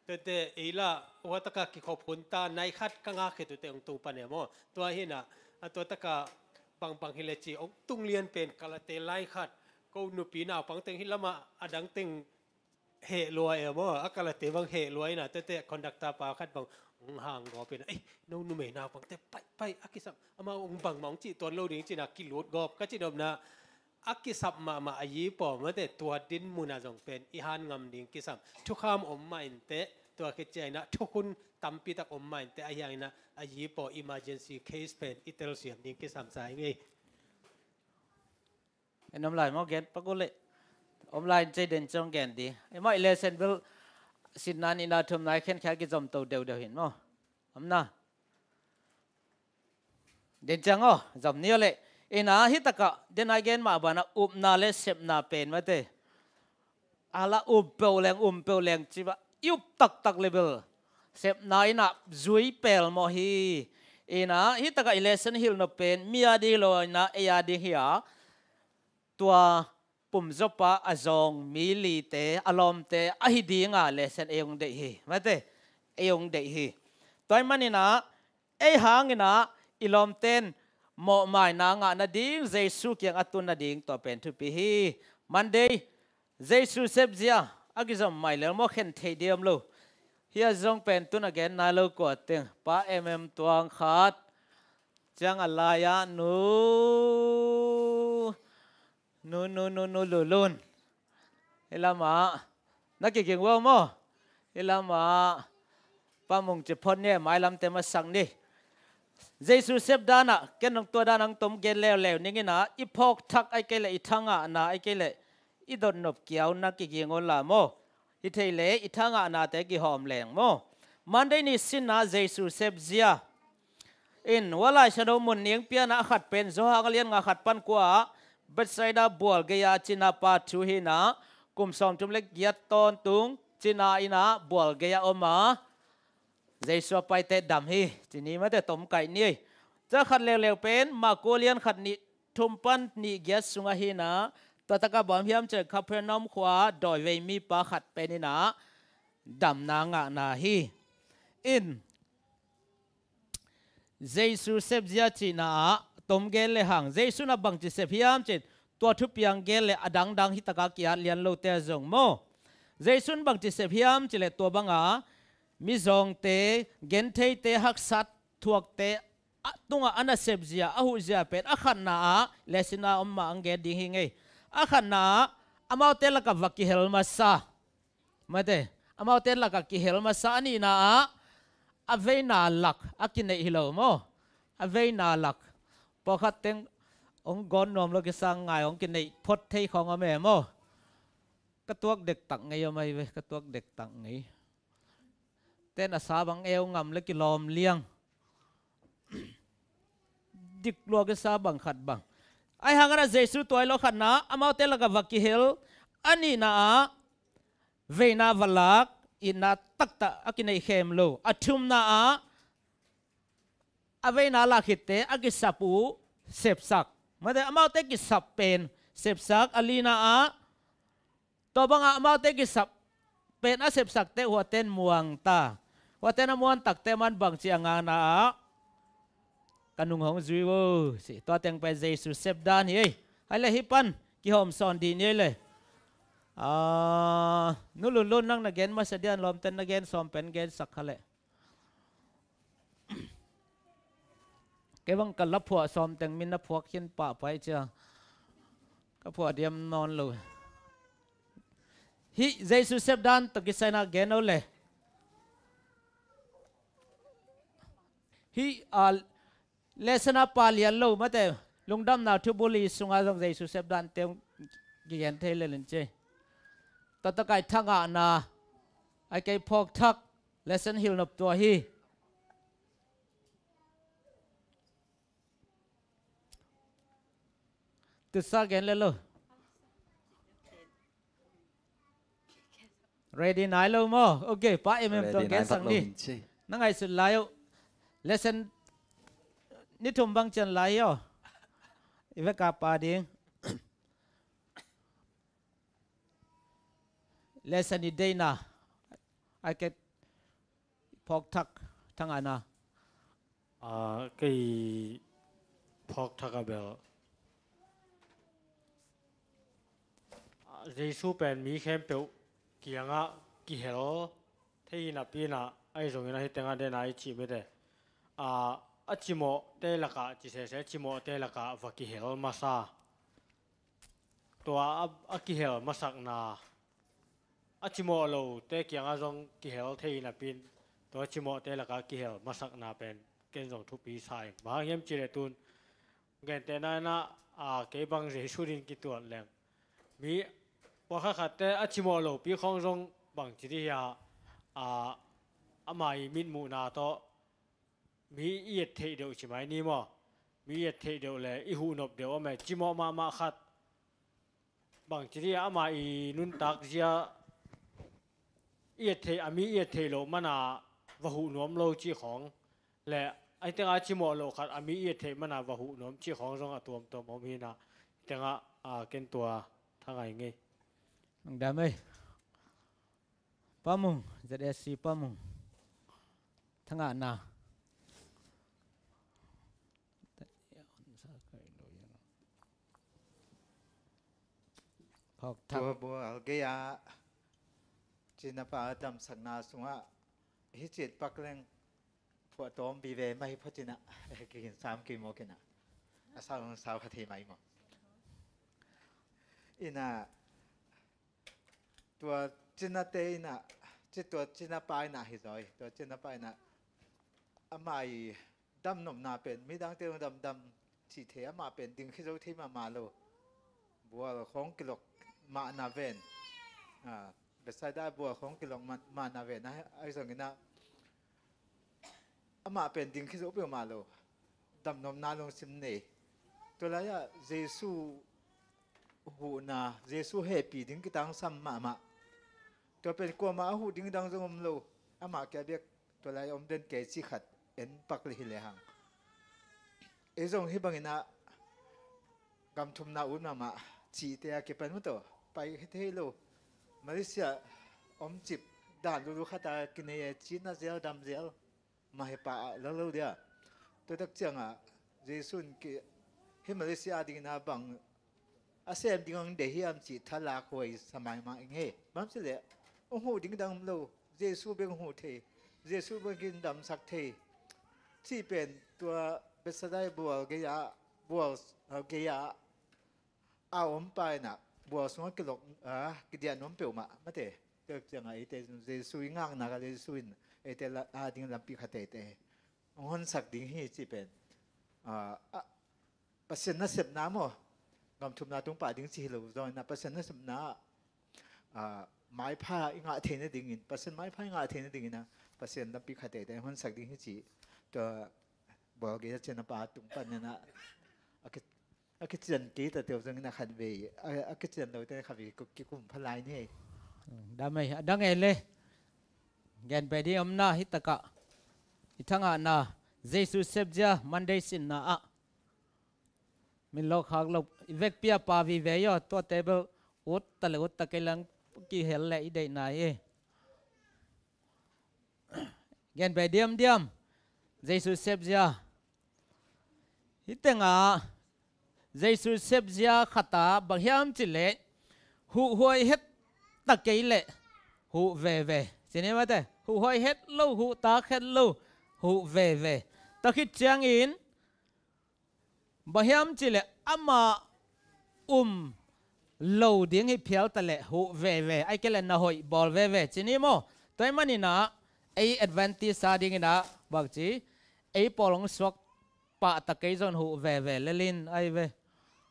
Tuate ei lah hua taka kikhop hun ta, nai khat ka ngak khit uh teh hong tung pan e maw. Tua hi na, a tua taka bangbang hi le ci hong tung lian pen kalate lai khat, ko nupi naupang teng hi lamah a dang teng heh lua e maw, a kalate bang heh lua ina, tuate conductor pa khat bang hong hang gawp ina, "Ei, no numei naupangte pai, pai, a kisam, amau hong bangmah hong cih tuan lo ding," cina kilut gawp ka ci nopna. A kisap mahmah a yi paw mate, tua din muna zong pen i han ngam ding kisam. Thukham om mah inteh, tua khit ciangina thukhun tampitak om mah inteh, a hiangina a yi paw emergency case pen i telsiam ding kisam sa i ngei. En om lai maw, gen pak uh leh. Om lai in cei den ciang gen ding. Ei maw, i lesson bel sinna nihna thumna i khenkhiat kizom to deuhdeuh hin maw. Om na. Den ciang aw, zom ni aw leh. Ina, hi takah den a gen mah banah upna le sepna pen mate. A la um peuh leng, um peuh leng ci bah, i up taktak le bel sepna ina zui pelmawh hi. Ina, hi takah i lesson hilh nop pen mi a ding hi lo ina, ei a ding hi a. Tua pumzawpa a zawng mi lite, a lawmte ahi dinga lesson ei hong deih hi. Mate, ei hong deih hi. Tua ahih maninah ei hanginah i lawmten mawhmaina ngah nading, Jesu kiang a tun nading tua pen thupi hi. Monday, Jesu sepzia a kizom mai lel maw, khen thei diam lo. Hia zong pen tun a gen nai lo kua teng. Pa M M Tuang khat. Ciang a lai-ah nu Nu, nu, nu, nu, Lulun. Hi lamah na kiging uh maw? Hi lamah Pa Mung ci phot ni, mailamte masak ni. Jesu sep danah, ken nong tua danah hong tom gen leuleu ninginah, i phawk thak ai kei leh, i thangahna ai kei leh, i dotnop kiau na kiging un la maw? Hi thei le i thangahnate kihawm leng maw? Monday ni sinna Jesu sepzia. In, hua Lai Siangtho mun ning piana a khat pen Johan a lian nga khat pan kua ah, Bethsaida bual gei-a cina pa thu hinah, kum sawmthum le giat tawntung cina inah bual gei-a om a, Jesu a paite dam hi, ci ni mate, tom kaih ni. Ca khat leuleu pen Marko lian khat nih thum pan nih giat sungah hinah, tua takah bang hiam cih leh Capernaum khua-ah dawivei mipa khat pen inah damna ngahna hi. In, Jesu sepzia cihna ah tom gen le hang, Jesu na bangci sep hiam cih leh, tua thupiang gen le a dangdang hi takah ki-at lian lote a zong maw? Jesu in bangci sep hiam cih leh, tua banga mizawngte, gentheite, haksat thuakte a tungah a nasepzia, a huhzia pen a khatna ah, lesson a om mah ang gen ding hi ngei. A khatna ah amaute lakah va kihel masa. Mate, amaute lakah kihel masa. A nihna ah a veina lak a kineih hi lo maw? A veina lak. Pawlkhat teng hong gawn nuam lo kisang ngai, hong kineih phot thei khawng a me maw? Ka tuak dektak ngei a mai ve, ka tuak dektak ngei. Ten a sa bang eu ngam le kilawm liang. Dik lua kisa bang khat bang. Ai hangin a Jesu tuai lo khatna, amaute lakah va kihel, a nihna ah veina va lak, itna taktak a kineih khem lo. A thumna ah a veina lah khitte a kisap uh sepsak. Mate, amaute kisap pen sepsak, a lina ah, tua bangah amaute kisap pen a sepsakte huaten muang ta. Huaten a muang takte man bangci a ngakna ah, ka nung hong zui vo, ci. Tua teng pen Jesu sepdan hi ei. Hai le hih pan kihawm sawn dih ni ei le. Ah, Nu Lunlun, nang na gen masa dian, lawmten na gen sawm pen gensak kha leh. Kei bang ka la phuah sawm teng min na phuak khin pahpah cia. Ka phuah diam nawn lo. Hih Jesu sepdan tawh kisai na gen o le. Hih, ah, lesson a pa lian lo, mate, Lungdamna Thubuli sungah zong Jesu sepdante kigen thei lel in ci. Tua tawh kai thangahna, ai kei phawkthak, lesson hilh nop tua hi. Tusa gen le lo. Ready nai lo maw? Ok, Pa Em Em tuang gen sang ni. Na ngaihsut lai uh. Lesson ni thum bang cian lai hi aw. I vek a pa ding. Lesson i deihna. Ai kei phawkthak thangahna. Ah, kei phawkthak a bel, ah, Jesu pen mi khempeuh kiangah kihel thei hi napi inah, ahi zongin ahi tengah dena i cih mite, ah, a cimawhte lakah, ci sese, a cimawhte lakah va kihel masa. Tua a, a kihel masakna, a cimawh lote kiangah zong kihel thei hi napi in, tua a cimawhte lakah kihel masakna pen ken zong thupi sa ing. Bang hang hiam cih leh tun, gentehna inah, a, kei bang Jesu din kituat leng, mi pawlkhat khatte a cimawh lopi khawng zong bangci dih hia, a, ama i mitmuhna tawh mi i et theih deuh ci mai ni maw? Mi i et theih deuh le i huhnop deuh om e, cimawh mahmah khat. Bangci dih ama i nuntak zia i et theih, a mi i et theih loh mana va huh nuam lo cih khawng le, ahi tengah a cimawh loh khat a mi i et theih mana va huh nuam cih khawng zong a tuamtuam om hi inah, ahi tengah, a, ken tua thangai ngei. Lungdam ei. Pa Mung, Z S C Pa Mung. Thangahna. Phawkthak. Tua bual gei-ah cinapa damsakna sungah hih citpak leng phuahtawm vive mah hi phot inah, kihin sam kei mawk inah. A sau, sau kha thei mai maw? Inah, tua cinate inah, ci tua cinapa inah hi zaw hi. Tua cinapa inah ama i damnopna pen, midangte damdam cih thei, amah pen ding khia zo thei mahmah lo. Bual khawng kilok mahna ven, a, Bethsaida bual khawng kilok ma-, mahna ven, a, ahi zongin ah, amah pen ding khia zo peuhmah lo. Damnopna lungsim nei. Tua lai-ah Jesu huhna, Jesu hehpih ding kitangsam mahmah. Tua pen kuamah a huh ding dang zong om lo. Amah kia biak tua lai om den kei cih khat en pak le hi lehang. Ei zong hih bangin ah gam thumna ut mahmah cihte a kipan maw, tua pai hi thei lo. Malaysia om cip dan lulu khat a kinei e, cihna zel, dam zel. Mah hi pah a lo lo dia. Tua tak ciangah Jesu in ki, hih Malaysia dingin ah bang a sem ding ang deih hiam cih thalak huai sa mahmah ing e. Bang ci leh, hong huh ding dang om lo, Jesu bek hong huh thei, Jesu bek in damsak thei. Cih pen tua Bethsaida bual gei-ah, bual, ah, gei-ah a om pa inah bual sungah kilok, a, kidiah nuam peuhmah, mate. Tua ciangah eite Jesu i ngakna kha, Jesu in eite la, a ding lampi khat eite hong honsak ding hi cih pen, a, a, Pasian nasepna maw, gam thumna tung pah ding ci hi lo zongin ah, Pasian nasepna, a, maipha i ngah theih nadingin, Pasian maipha i ngah theih nadingin ah, Pasian lampi khat eite hong honsak ding hi cih, tua bual gei-ah cinapa tung panin ah, a ki, a kician kei ta teuh zongin a khatvei, a, a kician lote khatvei kikum pha lai ni. Dam ei, a dang ei le. Gen peh ding om na, hih takah i thangahna, Jesu sepzia Monday sinna ah min lo khak lo i vekpi a pa vive aw, tuate bel ut ta le ut ta kei leng kihel le i deihna hi. Gen bei diamdiam. Jesu sepzia. Hih tengah Jesu sepzia khat ah bang hiam cih leh huhhuai het ta kei leh huh veve. Ci ni mate, huhhuai het lo, huh tak het lo, huh veve. Tua khit ciangin bang hiam cih leh amah um lo ding hi phial ta leh huh veve, ahih kei leh na hoih bawl veve ci ni maw. Tua ahih manin ah ei Adventist a dingin ah bang ci, ei pawl hong suak pah ta kei zong huh veve lel in ahi ve.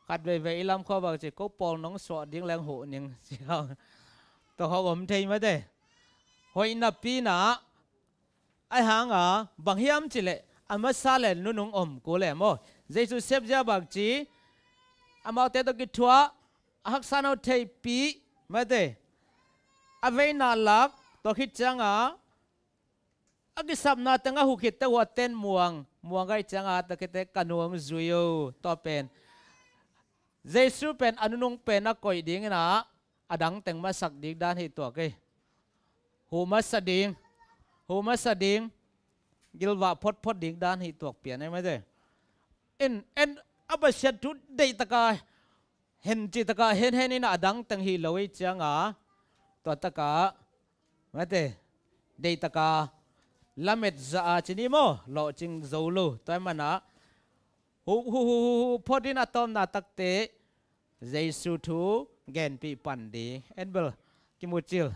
Khat veivei i lam khua bang ci, ko pawl nong suah ding leng huh ning ci hang. Tua khawng om thei mate. Hoih napi-in ah, ahih hang a bang hiam cih leh a masa le nunung om kul e maw. Jesu sepzia bang ci, amaute tawh kithuah, a haksa no theihpih mate, a veina lak, tua khit ciang a a kisapna teng a huh khit teh hua ten muang, muang ahih ciang a tua khit teh ka nu hong zui o. Tua pen Jesu pen a nunung pen a koih dingin ah a dang teng masak ding dan hi tuak hi. Huh masa ding, huh masa ding, gilvah photphot ding dan hi tuak pian e mate. En, en, a Pasian thu deih taka hen, cih taka hen hen in ah a dang teng hi lo ahih ciang a, tua taka mate, deih taka lamet zah a ci ni maw, lawhcing zo lo. Tua ahih manin ah huh, huh, huh, huh, huh phot in a tawpna tak teh Jesu thu genpih pan ding. En bel kimu cil.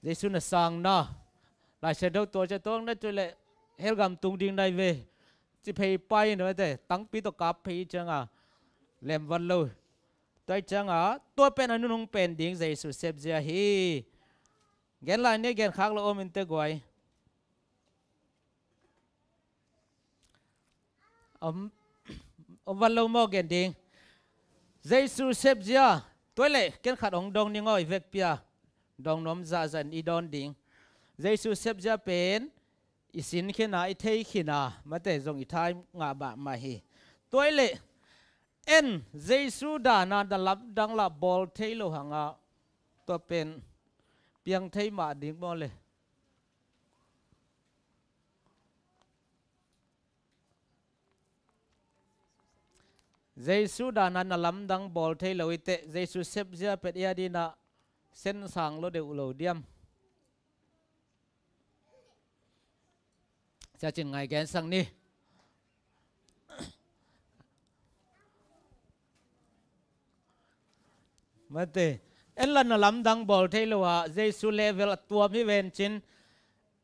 Jesu na sangna, Lai Siangtho tua ciang tua na cih leh hell gam tung ding na hi ve ci phei pai in mate, tangpi tawh kap phei ciang a lemvat lo. Tua ahih ciang a tua pen a nunung pen ding Jesu sepzia hi. Gen lai ni, gen khak lo om in teh guai. Om, om vat lo maw, gen ding. Jesu sepzia, tua leh ken khat hong dong ning aw, i vekpi a dong nuam zahzah in i dawn ding. Jesu sepzia pen i sin khin a, i thei khin a, mate, zong i tha ngah mahmah hi. Tua leh en, Jesu dan a na lamdang lah bawl thei lo hang a, tua pen piang thei mah ding maw le. Jesu dan a na lamdang bawl thei lo hi teh, Jesu sepzia pen i a dingin ah sen sang lo deuh lo diam? Sia Cin Ngai gen sak ni. Mate, en lah na lamdang bawl thei lo a, Jesu level a tuam hi ven cin,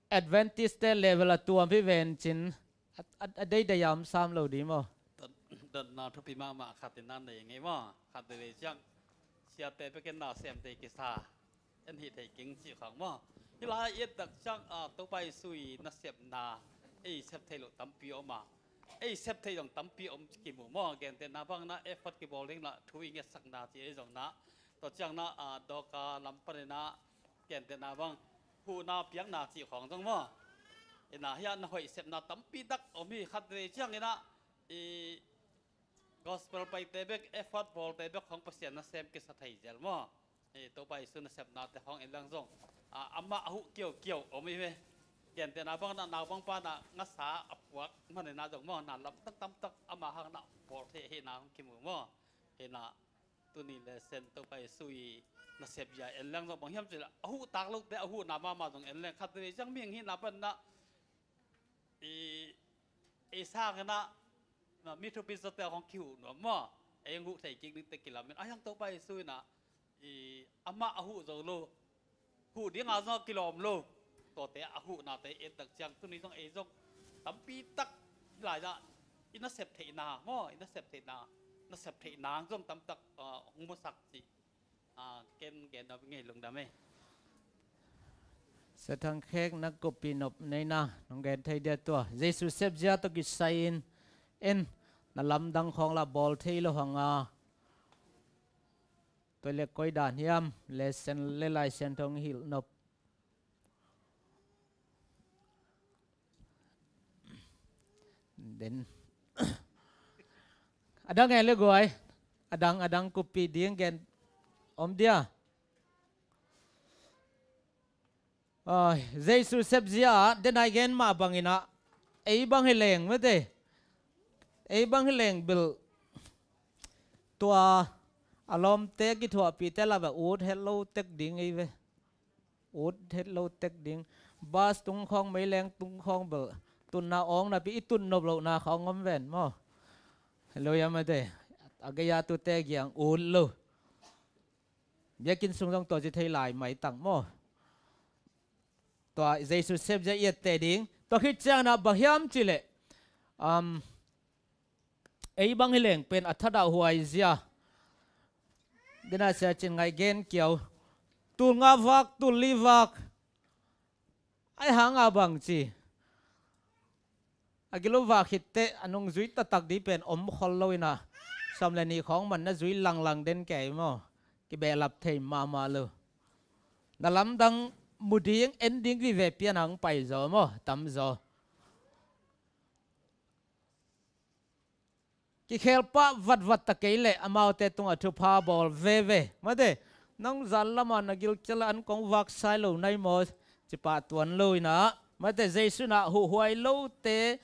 Adventist te level a tuam hi ven cin, a, a, a deidei a om sam lo ding maw? Dot, dotna thupi mahmah khat in a nei ngei maw? Khat veivei ciang siate bekin na sem te kisa, en hih thei keng cih khawng maw? Hih lai i et tak ciang, a, Topa Jesu i nasepna ei sep thei loh tampi om a, ei sep thei zong tampi om kimu maw? Gentehna bang in a effort kibawl ding lah thu i ngetsakna ci ei zong in a, tua ciang in a, a, Dawka lam panin a gentehna bang huhna piakna cih khawng zong maw? In a hiah na hoih sepna tampi tak om hi. Khat vei ciang in a i gospel paite bek, effort bawlte bek khawng Pasian nasem kisa thei zel maw? I Topa Jesu nasepnate khawng en leng zong, a, amah a huh kiaukiau om hi ve. Gentehna bang in a naupangpa in a ngasa a puak manin a zong maw, na lamdang tamtak amah hang in a bawl thei ahihna hong kimu maw? Hi in a tuni lesson Topa Jesu i nasepzia en leng zong bang hiam cih leh a huh tak lote a huhna mahmah zong en leng, khat vei ciang mihing hihna pan in a i, i sang in a, na, mi thupi zawte hong kihuh nuam maw? Ei hong huh thei kik dingte kilamin, a hiang Topa Jesu in a, i, amah a huh zo lo, huh ding a zong a kilawm lo, tuate a huhnate et tak ciang tuni zong ei zong tampi tak hih lai-ah i nasep theihna maw, i nasep theihna, nasep theihna zong tamtak, ah, hong musak cih. A, ken gen nop ngei lungdam e. Sia Thang Khek, na kuppih nop neina nong gen thei dia tua. Jesu sepzia tawh kisai in en, na lamdang khawng lah bawl thei lo hang a, tua leh koi dan hiam lesson le Lai Siangtho hong hilh nop? Den. A dang e le guai. A dang, a dang kupi ding gen om dia. Ai, Jesu sepzia ah, denai gen mah bangin ah, ei bang hi leng, mate. Ei bang hi leng bil tua a lawmte kithuahpihte la bek ut het lo tek ding ei ve. Ut het lo tek ding. Bus tung khawng, meileng tung khawng bel tunna awng napi i tun nop lohna khawng om ven maw. Lo ia mate. A gei-a tute giang ut lo. Biakinn sung zong tua ci thei lai mai tang maw. Tua Jesu sepzia i etteh ding. Tua khit ciangin ah bang hiam cih leh, um, ei bang hi leng pen a thadah huai zia. Dena sia cin ngai gen kiau. Tul nga vak, tul li vak. Ai hang a bang ci. A gilo vak khit teh a nung zui taktak ding pen om khol lo in ah. Sawm le nih khawng man na zui langlang den kei maw. Kibehlap thei mahmah lo. Na lamdang mu ding, en ding vive pian hang pai zaw maw, tam zaw. Kikhel pah vatvat ta kei leh amaute tungah thupha bawl veve. Mate, nang zan lamah na gilkial an kong vak sai lo nai maw, ci pah tuan lo in ah. Mate, Jesu in ah huhhuai lote,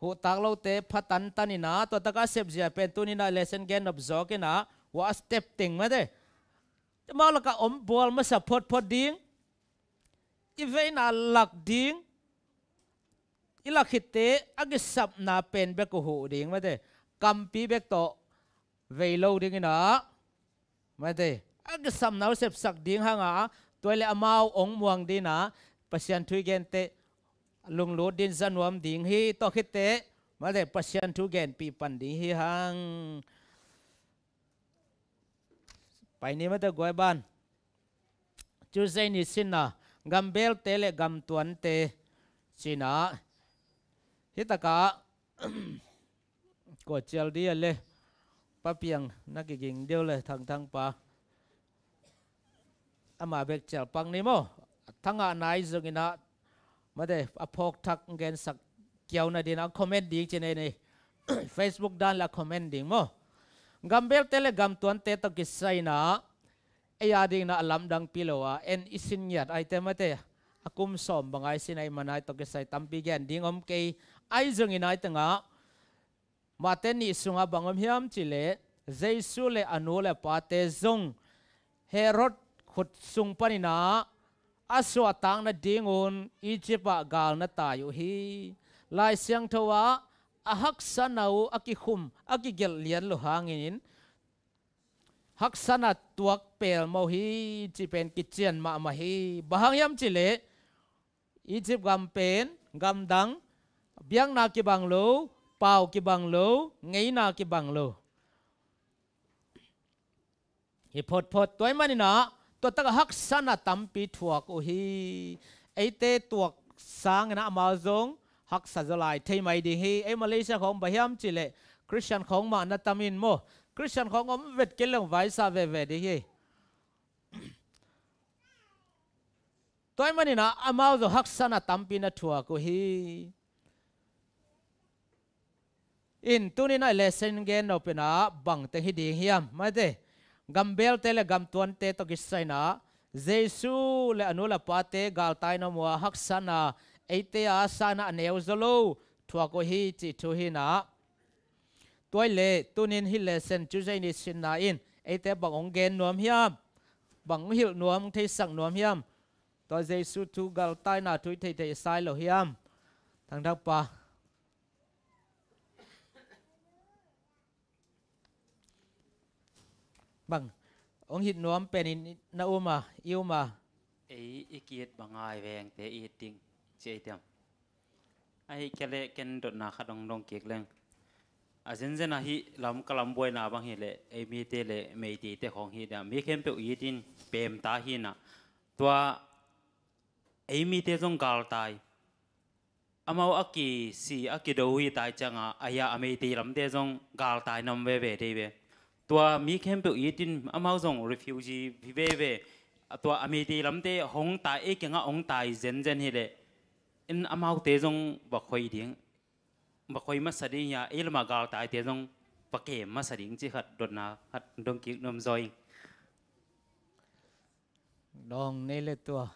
huhtak lote pha tantan in ah, tua takah sepzia pen tuni in ah lesson gen nop zawk in ah, hua a step teng mate. Amau lakah om bual masa photphot ding, i veina lak ding, i lak khit teh a kisapna pen bek uh huh ding mate. Kampi bek tawh vei lo ding in ah, mate, a kisapna uh sepsak ding hang a, tua leh amau ong muang ding in ah, Pasian thu i gen teh lunglut ding, za nuam ding hi. Tua khit teh, mate, Pasian thu genpih pan ding hi hang. Pai ni mate guai ban. Tuesday ni sinna, gambelte le gamtuante sinna. Hi takah, kua cial dia le, Pa Piang na kiging deuh le, Thangthang pa. Ama bek cial pak ni maw. Thangah nai zong in ah, mate, a phawk thak gensak kiau nadin a comment ding ci nei ni. Facebook dan la comment ding maw. Gambelte le gamtuante tawh kisai in ah, ei a ding in ah a lamdangpi lo a, en i sin ngiat aite mate, a kum sawm bang ai sin ai man ai tawh kisai tampi gen ding om kei, ai zong in ai tengah, Mate nih sungah bang om hiam cih leh, Jesu le a nu le pate zong Herod khut sung panin ah a suahtak nadingun Egypt ah gal na tai uh hi. Lai Siangtho ah a haksatna uh a kikhum, a kigelh lian lo hangin, haksatna tuak pelmawh hi cih pen kician mahmah hi. Bang hang hiam cih leh, Egypt gam pen gamdang, biakna kibang lo, pau kibang lo, ngeina kibang lo. Hi photphot, tua ahih manin ah, tua takah haksatna tampi thuak uh hi. Eite tuak sangin ah amau zong haksa zaw lai thei mai ding hi. Ei Malaysia khawng bang hiam cih leh, Christian khawng mah na tam in maw. Christian khawng om vet kei leng vaisa veve ding hi. Tua ahih manin ah amau zong haksatna tampi na thuak uh hi. In tuni in ah lesson gen nop in ah bang teng hi ding hiam, mate. Gambelte le gamtuante tawh kisai in ah Jesu le a nu le pate galtai na om uh a, haksatna eite a sangin ah a neu zaw lo thuak uh hi cih thu hi in ah. Tua ahih leh tuni in hih lesson Tuesday ni sinna in eite bang hong gen nuam hiam? Bang hong hilh nuam, hong theisak nuam hiam? Tua Jesu thu galtaina thu i theithei sai lo hiam? Thangthang pa. Bang hong hilh nuam pen in na um a, i um a. Ei i ki-it bang a i vengte i it ding ci ei tiam. Ahi kei leh ken dotna khat hong dong kik leng. A zenzen ahi lam ka lam buaina bang hi leh ei mite le Meiteite khawng hi dia, mi khempeuh it in pemta hi in ah. Tua ei mite zong galtai. Amau a kisi a kido uh hi tai ciangah, ahi a Meitei lamte zong galtai na om veve dei ve. Tua mi khempeuh it in amau zong refugee hi veve. Tua a Meitei lamte hong tai, ei kiangah hong tai zenzen hi leh, in amaute zong va khoi ding. va khoi masa ding hi a, ei lamah galtaite zong va kem masa ding cih khat dotna khat dong kik nuam zaw ing. Dawng nei le tua.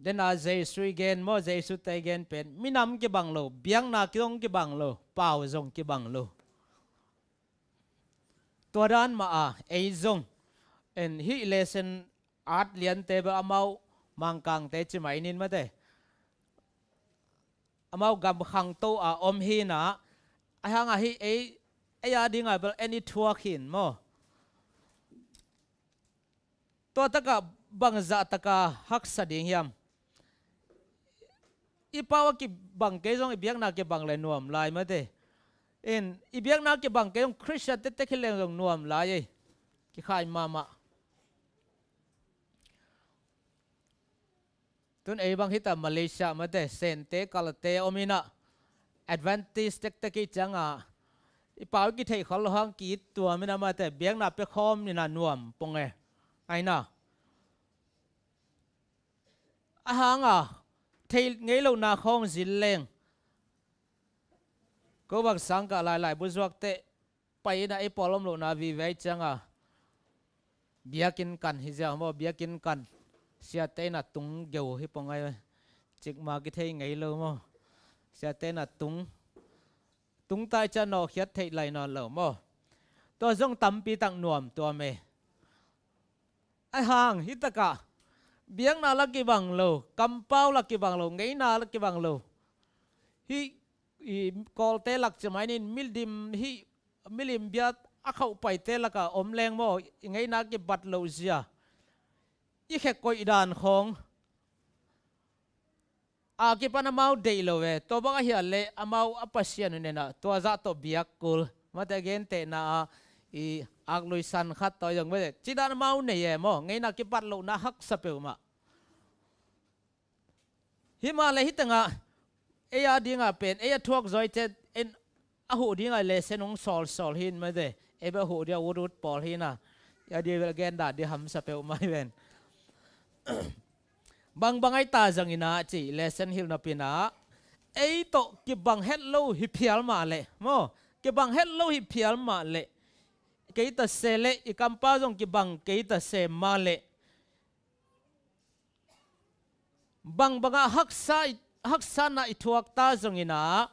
Dena Jesu i gen maw, Jesu te i gen pen minam kibang lo, biakna zong kibang lo, pau zong kibang lo. Tua dan mah a ei zong en hih lesson at liante bel amau Mangkangte ci mai nin mate. Amau gam khangto a om hi na, a hang a hih ei, ei a ding a bel en i thuak hin maw. Tua takah bangzah taka haksa ding hiam? I pau a kibang kei zong i biakna kibang le nuam lai mate. In i biakna kibang kei zong Khristian tektek hi leng zong nuam lai ei. Kikhai mahmah. Tun ei bang hita Malaysia mate, Sente, Kalte om ina, Adventist tektek i cianga i pau i kithei khol lo hang ki it tua mina mate, biakna pia khawm nina nuam pong e. Aina. A hanga thei ngei lohna khawng zin leng. Ko bang sangkah lailai buzuak teh pai ina ei pawl om lohna vive i cianga biakinn kan hi ziau maw, biakinn kan siate ina tung geu hi pong ai. Cikma kithei ngei lo maw. Siate ina tung, tung tai cia nawhkhiat theih lai nawn lo maw. Tua zong tampi tak nuam tuam e. Ai hang, hi takah biakna la kibang lo, kampau la kibang lo, ngeina la kibang lo. Hi, i, Kawlte lak ci mai nin milim hi, milim bia a khauh paite laka om leng maw, i ngeina kibat lo zia. I khe koih dan khawng a kipan amau deih lo ve. Tua bang ahia leh amau a Pasian uh nena tua zah tawh biak kul. Mate gentehna a i aklui san khat tawh zong ve. Cidan amau nei e maw. Ngeina kipat lohna haksa peuhmah. Himah le hi tengah ei a dingah pen ei a thuak zawi ciat en a huh dingah lesson hong sawlsawl hin mate. Ei bel huh dia utut pawl hina. Ei a dia bel gen dah dia hamsa peuhmah hi ven. Bangbang ai ta zangina ci lesson hilh nopina ei tawh kibang het lo hi phial mah leh maw, kibang het lo hi phial mah leh, kei ta se leh i kampa zong kibang kei ta se mah leh, bangbangah haksa, haksana i thuak ta zongina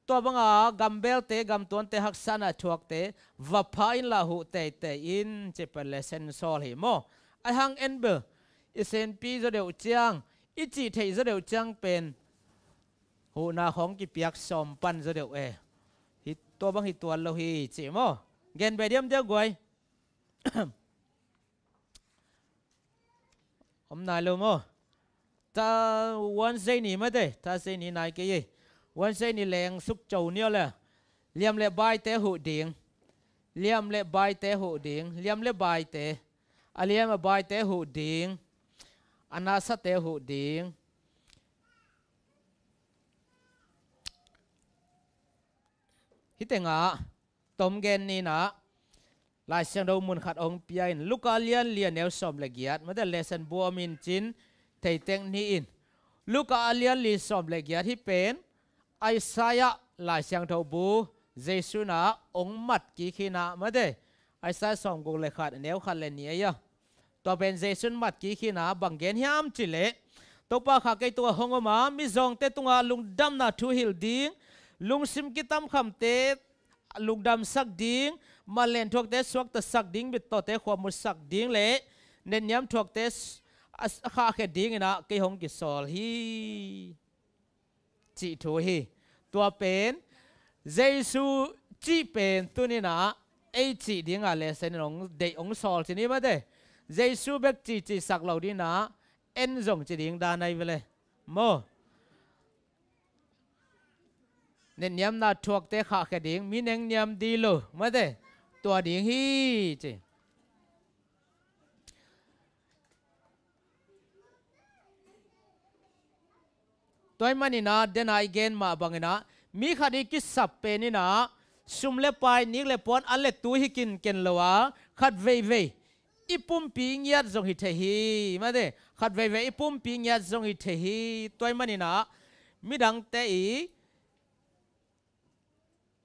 tua banga gambelte gamtuante haksana i thuakte va pha in lah huh teitei in ci pen lesson sawl hi maw. Ai hang en bel i senpi zaw deuh ciang, i cih theih zaw deuh ciang pen huhna khawng kipiak sawm pan zaw deuh e. Hi tua bang hi tuan lo hi ci maw. Gen be diam dia guai. Om nai lo maw. Ta Wednesday ni mate, Thursday ni nai kei e. Wednesday ni leng suk co ni aw le. Liam le baite huh ding. Liam le baite huh ding. Liam le baite. A liam a baite huh ding. A nasate huh ding. Hi tengah tom gen nina Lai Siangtho mun khat hong pia in, Luka lian li a neu sawm le giat, mate lesson bu om in cin thei teng ni in. Luka a lian li sawm le giat hi pen Isaiah Lai Siangtho bu Jesu na hong mat kik hina mate. Isaiah sawm guk le khat a neu khat le ni aia. Tua pen Jesu in mat kik hina bang gen hiam cih leh, Topa kha kei tungah hong om a, mizawngte tungah lungdamna thu hilh ding, lungsim kitamkhamte lungdamsak ding, manlen thuakte suaktasak ding, mittawte khuamusak ding le netniam thuakte s-, a, a khahkhia dinginah kei hong kisawl hi. Cih thu hi. Tua pen Jesu cih pen tuninah ei cih dinga lesson in hong deih hong sawl ci ni mate. Jesu bek cih cihsak lo dinah en zong ci ding dan ai vele maw. Netniamna thuakte khahkhia ding, mi nengniam di lo mate. Tua ding hi ci. Tua ahih maninah dena i gen mah banginah mi khat i kisap peninah sum le pai, nik le puan, an le tui hi kinken lo a, khat veivei i pumpi ngiat zong hi thei hi, mate, khat veivei i pumpi ngiat zong hi thei hi. Tua ahih manin ah midangte i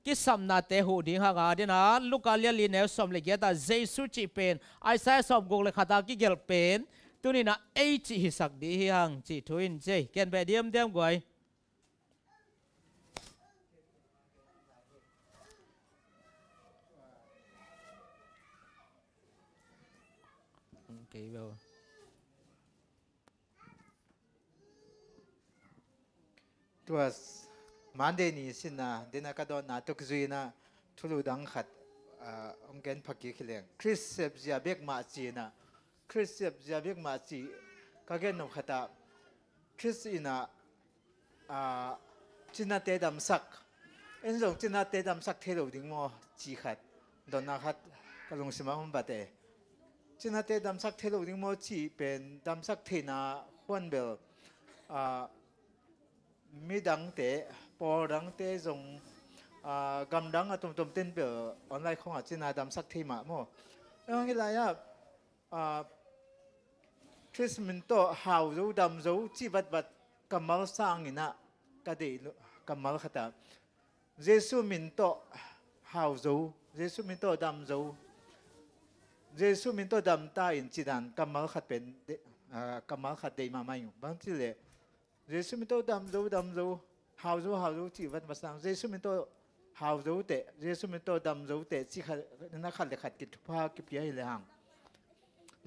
kisapnate huh ding hang a, a diakin ah Luka lian li neu sawm le giat ah Jesu cih pen Isaiah sawm guk le khat a kigelh pen tuni-in ah ei cih hisak ding hi hang cih thu in ci. Gen beh diamdiam guai. Kei bel. Tua Monday ni sinna, dena ka dawnna tuk zui-in ah thulu dang khat, ah, hong gen pha kik hi leng. Khrist sepzia bek mah ci-in ah, Khrist sepzia bek mah ci ka gen nop khat ah, Khrist in ah, ah, cinate damsak, en zong cinate damsak thei lo ding maw ci khat, dawnna khat ka lungsim ah hong bat e. Cinate damsak thei lo ding maw cih pen damsak theihna khuan bel, ah, midangte, pawl dangte zong, ah, gamdang a tomtom ten bel online khawngah cina damsak thei mah maw. Eng hi lai ah, ah, Khrist min tawh hau zo, dam zo cih vatvat kammal sangin ah ka deih lo, kammal khat ah Jesu min tawh hau zo, Jesu min tawh dam zo, Jesu min tawh dam ta in cih dan kammal khat pen de, ah, kammal khat deih mahmah ing. Bang cih leh Jesu min tawh dam zo, dam zo, hau zo, hau zo cih vatvat sang, Jesu min tawh hau zo teh, Jesu min tawh dam zo teh cih khat, na khat le khat kithupha kipia hi le hang.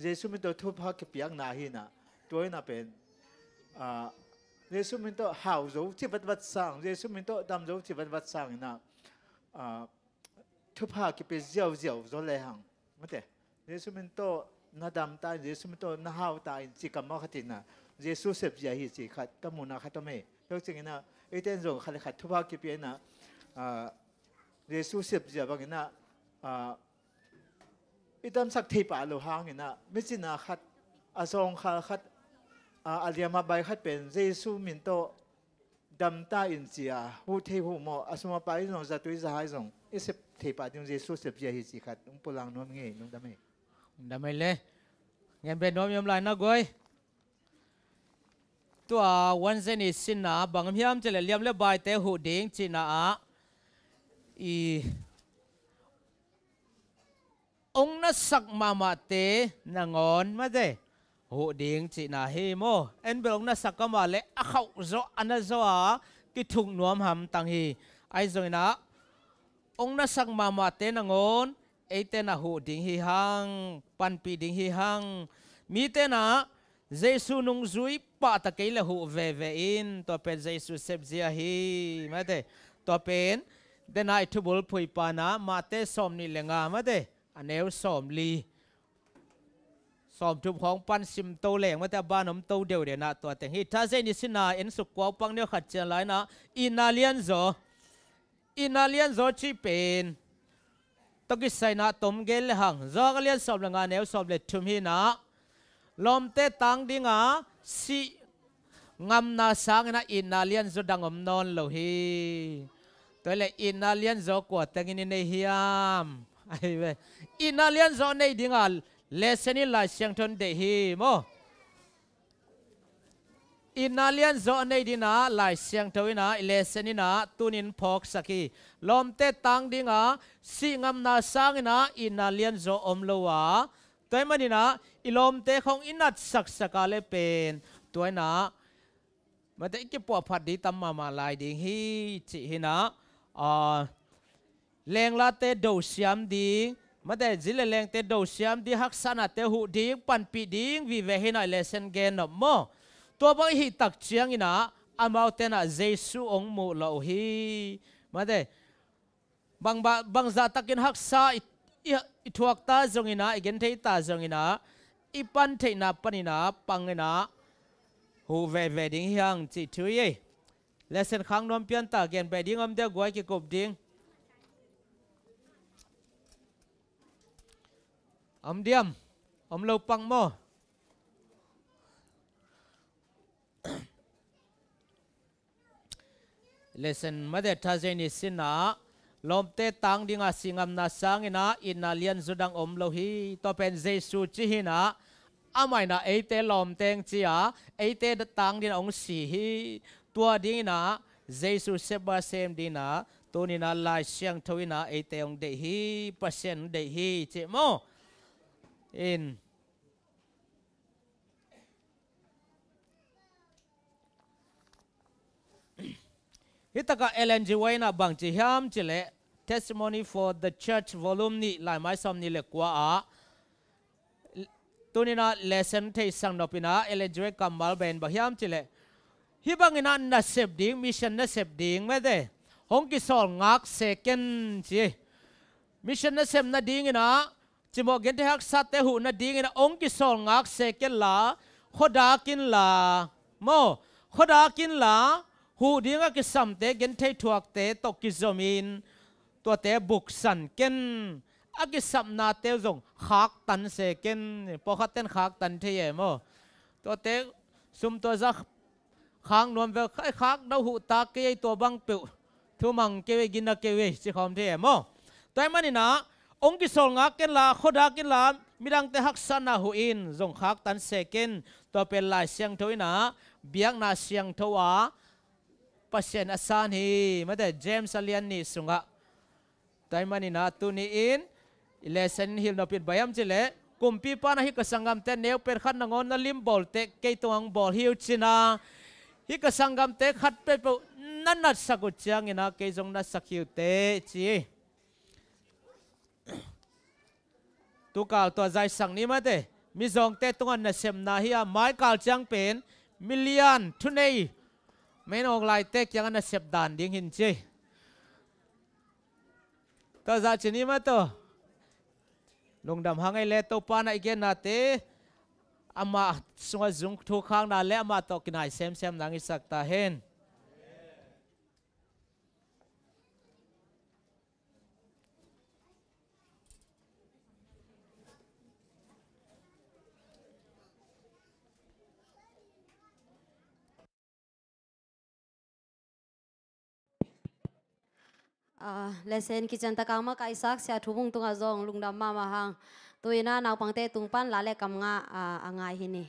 Jesu min tawh thupha kipiakna hi-in ah, tua in ah pen, ah, Jesu min tawh hau zo cih vatvat sang, Jesu min tawh dam zo cih vatvat sangin ah, ah, thupha kipia ziauziau zaw le hang, mate. Jesu min tawh na dam ta in, Jesu min tawh na hau ta in cih kammal khat in ah, Jesu sepzia hi cih khat ka muhna khat om e. Tua ciangin ah eite in zong khat le khat thupha kipia in ah, ah, Jesu sepzia bangin ah, ah, i damsak thei pah lo hangin ah, mi cina khat, a zawngkhal khat, a, a liama bai khat pen Jesu min tawh dam ta in ci-a huh thei uh maw, a sum a pai zong, zatui zahai zong i sep thei pah ding Jesu sepzia hi cih khat hong pulak nuam ing ei, lungdam ei. Lungdam ei le. Ngen beh nuam i om lai na guai. Tua Wednesday ni sinna bang hiam cih leh liam le baite huh ding cihna ah i hong nasak mahmahte nangawn, mate, huh ding cihna hi maw. En bel hong nasak ka mah leh a khauh zaw, a na zaw a kithuk nuam hamtang hi. Ahi zongin ah hong nasak mahmahte nangawn eite in ah huh ding hi hang, panpih ding hi hang. Mite in ah Jesu nungzui pahta kei leh huh veve in, tua pen Jesu sepzia hi, mate. Tua pen dena i thubulphuipa in ah Mate sawm nih le nga, mate, a neu sawm li, sawm thum khawng pan sim to leng, mate, a ban om to deuhdeuh in ah tua teng hi. Thursday ni sinna en suk kua uh pang ni uh khat ciang lai in ah itna lianzaw. Itna lianzaw cih pen tawh kisai in ah tom gen le hang. Johan a lian sawm le nga, neu sawm le thum hi in ah, lawmte tang ding a sih ngamna sangin ah itna lianzaw dang om nawn lo hi. Tua hi leh itna lianzaw kua tengin i nei hiam? Ahi ve. Itna lianzaw nei ding a lesson in Lai Siangtho in deih hi maw. Itna lianzaw a nei ding in ah Lai Siangtho in ah i lesson in ah tuni-in phawksak hi. Lawmte tang ding a sih ngamna sangin ah itna lianzaw om lo a, tua ahih manin ah i lawmte khawng i natsaksak a leh pen, tua in ah, mate, i kipuahphat ding tam mahmah lai ding hi cih hi in ah, ah, lenglate dosiam ding, mate, zi le lengte dosiam ding, haksanate huh ding, panpih ding vive hi in ah i lesson gen nop maw. Tua bang i hih tak ciangin ah amaute in ah Jesu hong muh lawh uh hi, mate. Bang, bang, bangzah takin haksa i, i, i thuak ta zongin ah, i genthei ta zongin ah, i pantheihna panin ah pangin ah huh veve ding hi hang cih thu hi ei. Lesson khang nuam pian ta, gen beh ding om diam, guai, kikup ding? Om diam? Om lo pang maw? Lesson, mate, Thursday ni sinna Lawmte tang dinga si ngamna sangin ah itna lianzaw dang om lo hi. Tua pen Jesu ci hi-in ah, amah in ah eite lawmte hong ci a, eite tang dingin ah hong si hi. Tua dingin ah Jesu sepna sem dingin ah tuni-in ah Lai Siangtho in ah eite hong deih hi, Pasian hong deih hi, ci maw? In Hih takah Ellen G. White in ah bang ci hiam cih leh, Testimony for the Church volume nih, laimai sawmnih le kua ah, tuni-in ah lesson theisak nop in ah Ellen G. White kammal bang in bang hiam cih leh, hih bangin ah nasep ding, mission nasep ding mate, hong kisawl ngak se ken ci. Mission nasep nadingin ah, cimawh genthei haksate huh nadingin ah hong kisawl ngak se ken la, khuadak inla, maw, khuadak inla, huh ding a kisamte, genthei thuakte tawh kizomin, tuate buksan ken, a kisapnate uh zong khaktan se ken. Pawlkhatte'n khaktan thei e maw? Tuate sum tua zah khak nuam ve, khai khak no, huh ta kei ei, tua bang peuh thu mang kei ei, gina kei ei, ci khawm thei e maw? Tua ahih manin ah, hong kisawl ngak ken la, khuadak inla, midangte haksatna huh in, zong khaktan se ken. Tua pen Lai Siangtho in ah, biakna siangtho a Pasian a san hi mate, James a lian nih sungah. Tua ahih manin ah tuni-in i lesson in hilh nop in bang hiam cih leh, kumpipa in ah hih ka sanggamte neu pen khat nangawn na lim bawl teh kei tungah hong bawl hi uh ci-in ah, hih ka sanggamte khat peuhpeuh na natsak uh ciangin ah kei zong natsak hi uh teh ci. Tukal tua zaisak ni mate, mizawngte tungah nasepna hi a, mai kal ciang pen milian thunei, mei nawk laite kiangah nasep dan ding hi'n ci. Tua zah ci ni maw tawh. Lungdam hang ei le, Topa in ah i gennate, amah sungah zong thukhakna le amah tawh kinai semsem nang hisak ta hen. Ah, lesson kician takin makaihsak Sia Thu Vung tungah zong lungdam mahmah hang. Tu-in ah naupangte tung pan la le kam ngah, ah, a ngai hi ni.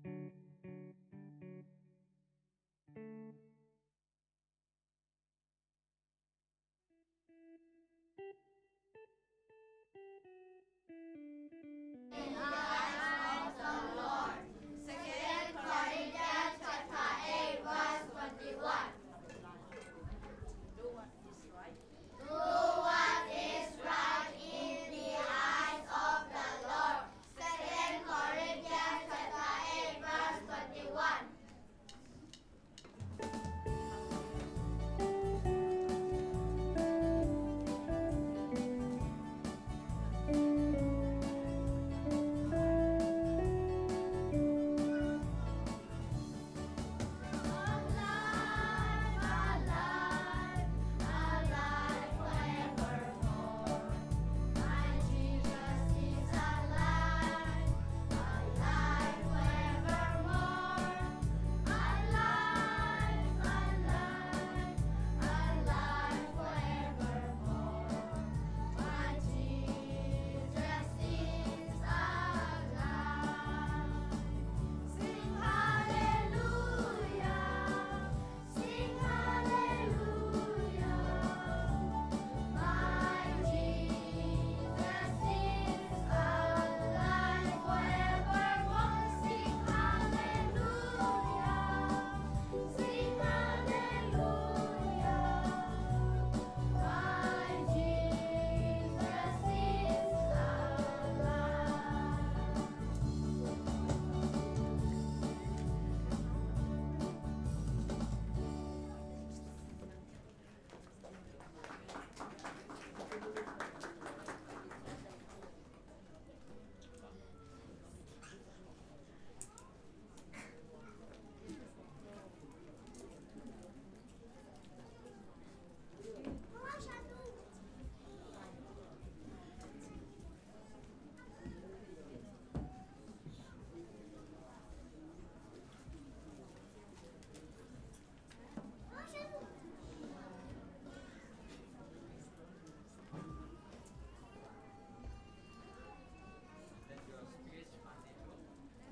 In the eyes of the Lord. Second Corinthians chapter eight, verse twenty-one. Do what is right. Do what is right in the eyes of the Lord. Second Corinthians chapter eight, verse twenty-one.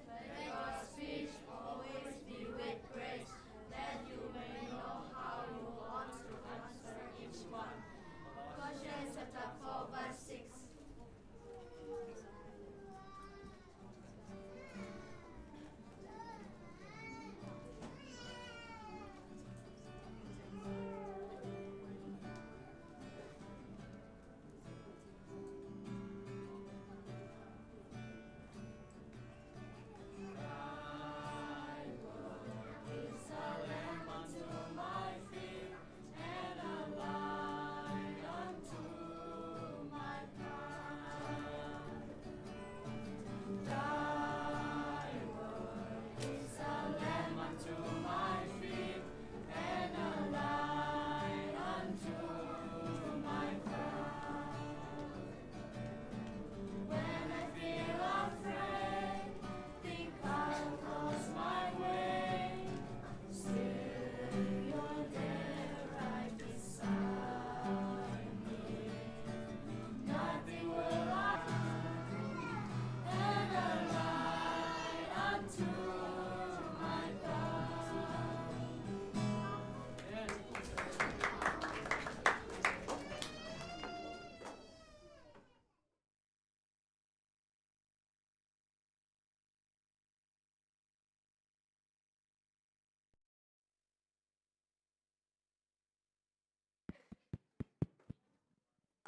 Let your speech always be with grace, that you may know how you ought to answer each one. Colossians chapter four, verse six.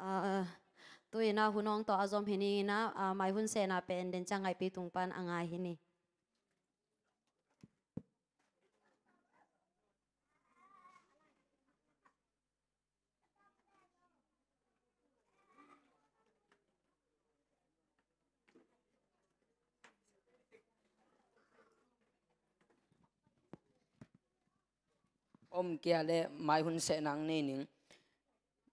Ah, tu-in ah hun hong tawh a zom hi ni. Ah, mai hun sehna pen den ciang ngaihpi tung pan a ngai hi ni. Om kia le mai hun sehna nei ning.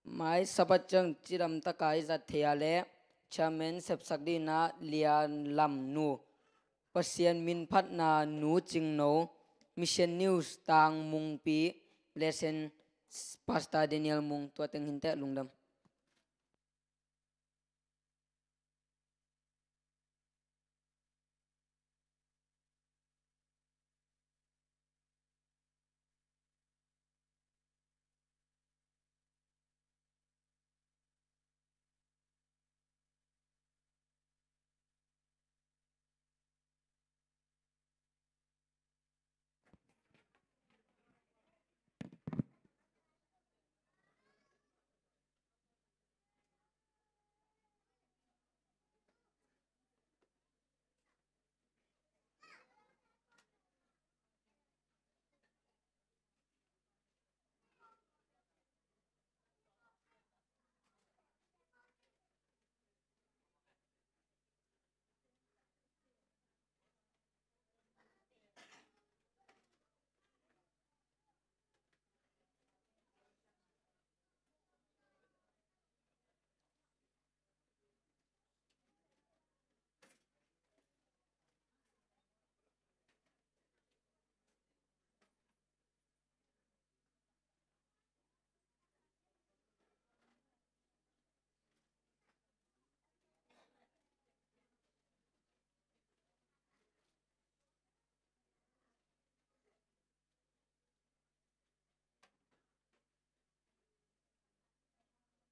Mai Sabbath ciang cidam taka i zat thei a le chairman sepsak dingin ah Lian Lam Nu, Pasian min phatna Nu Cing No, Mission News Tang Mungpi, lesson Pastor Daniel Mung, tua teng hi inteh. Lungdam.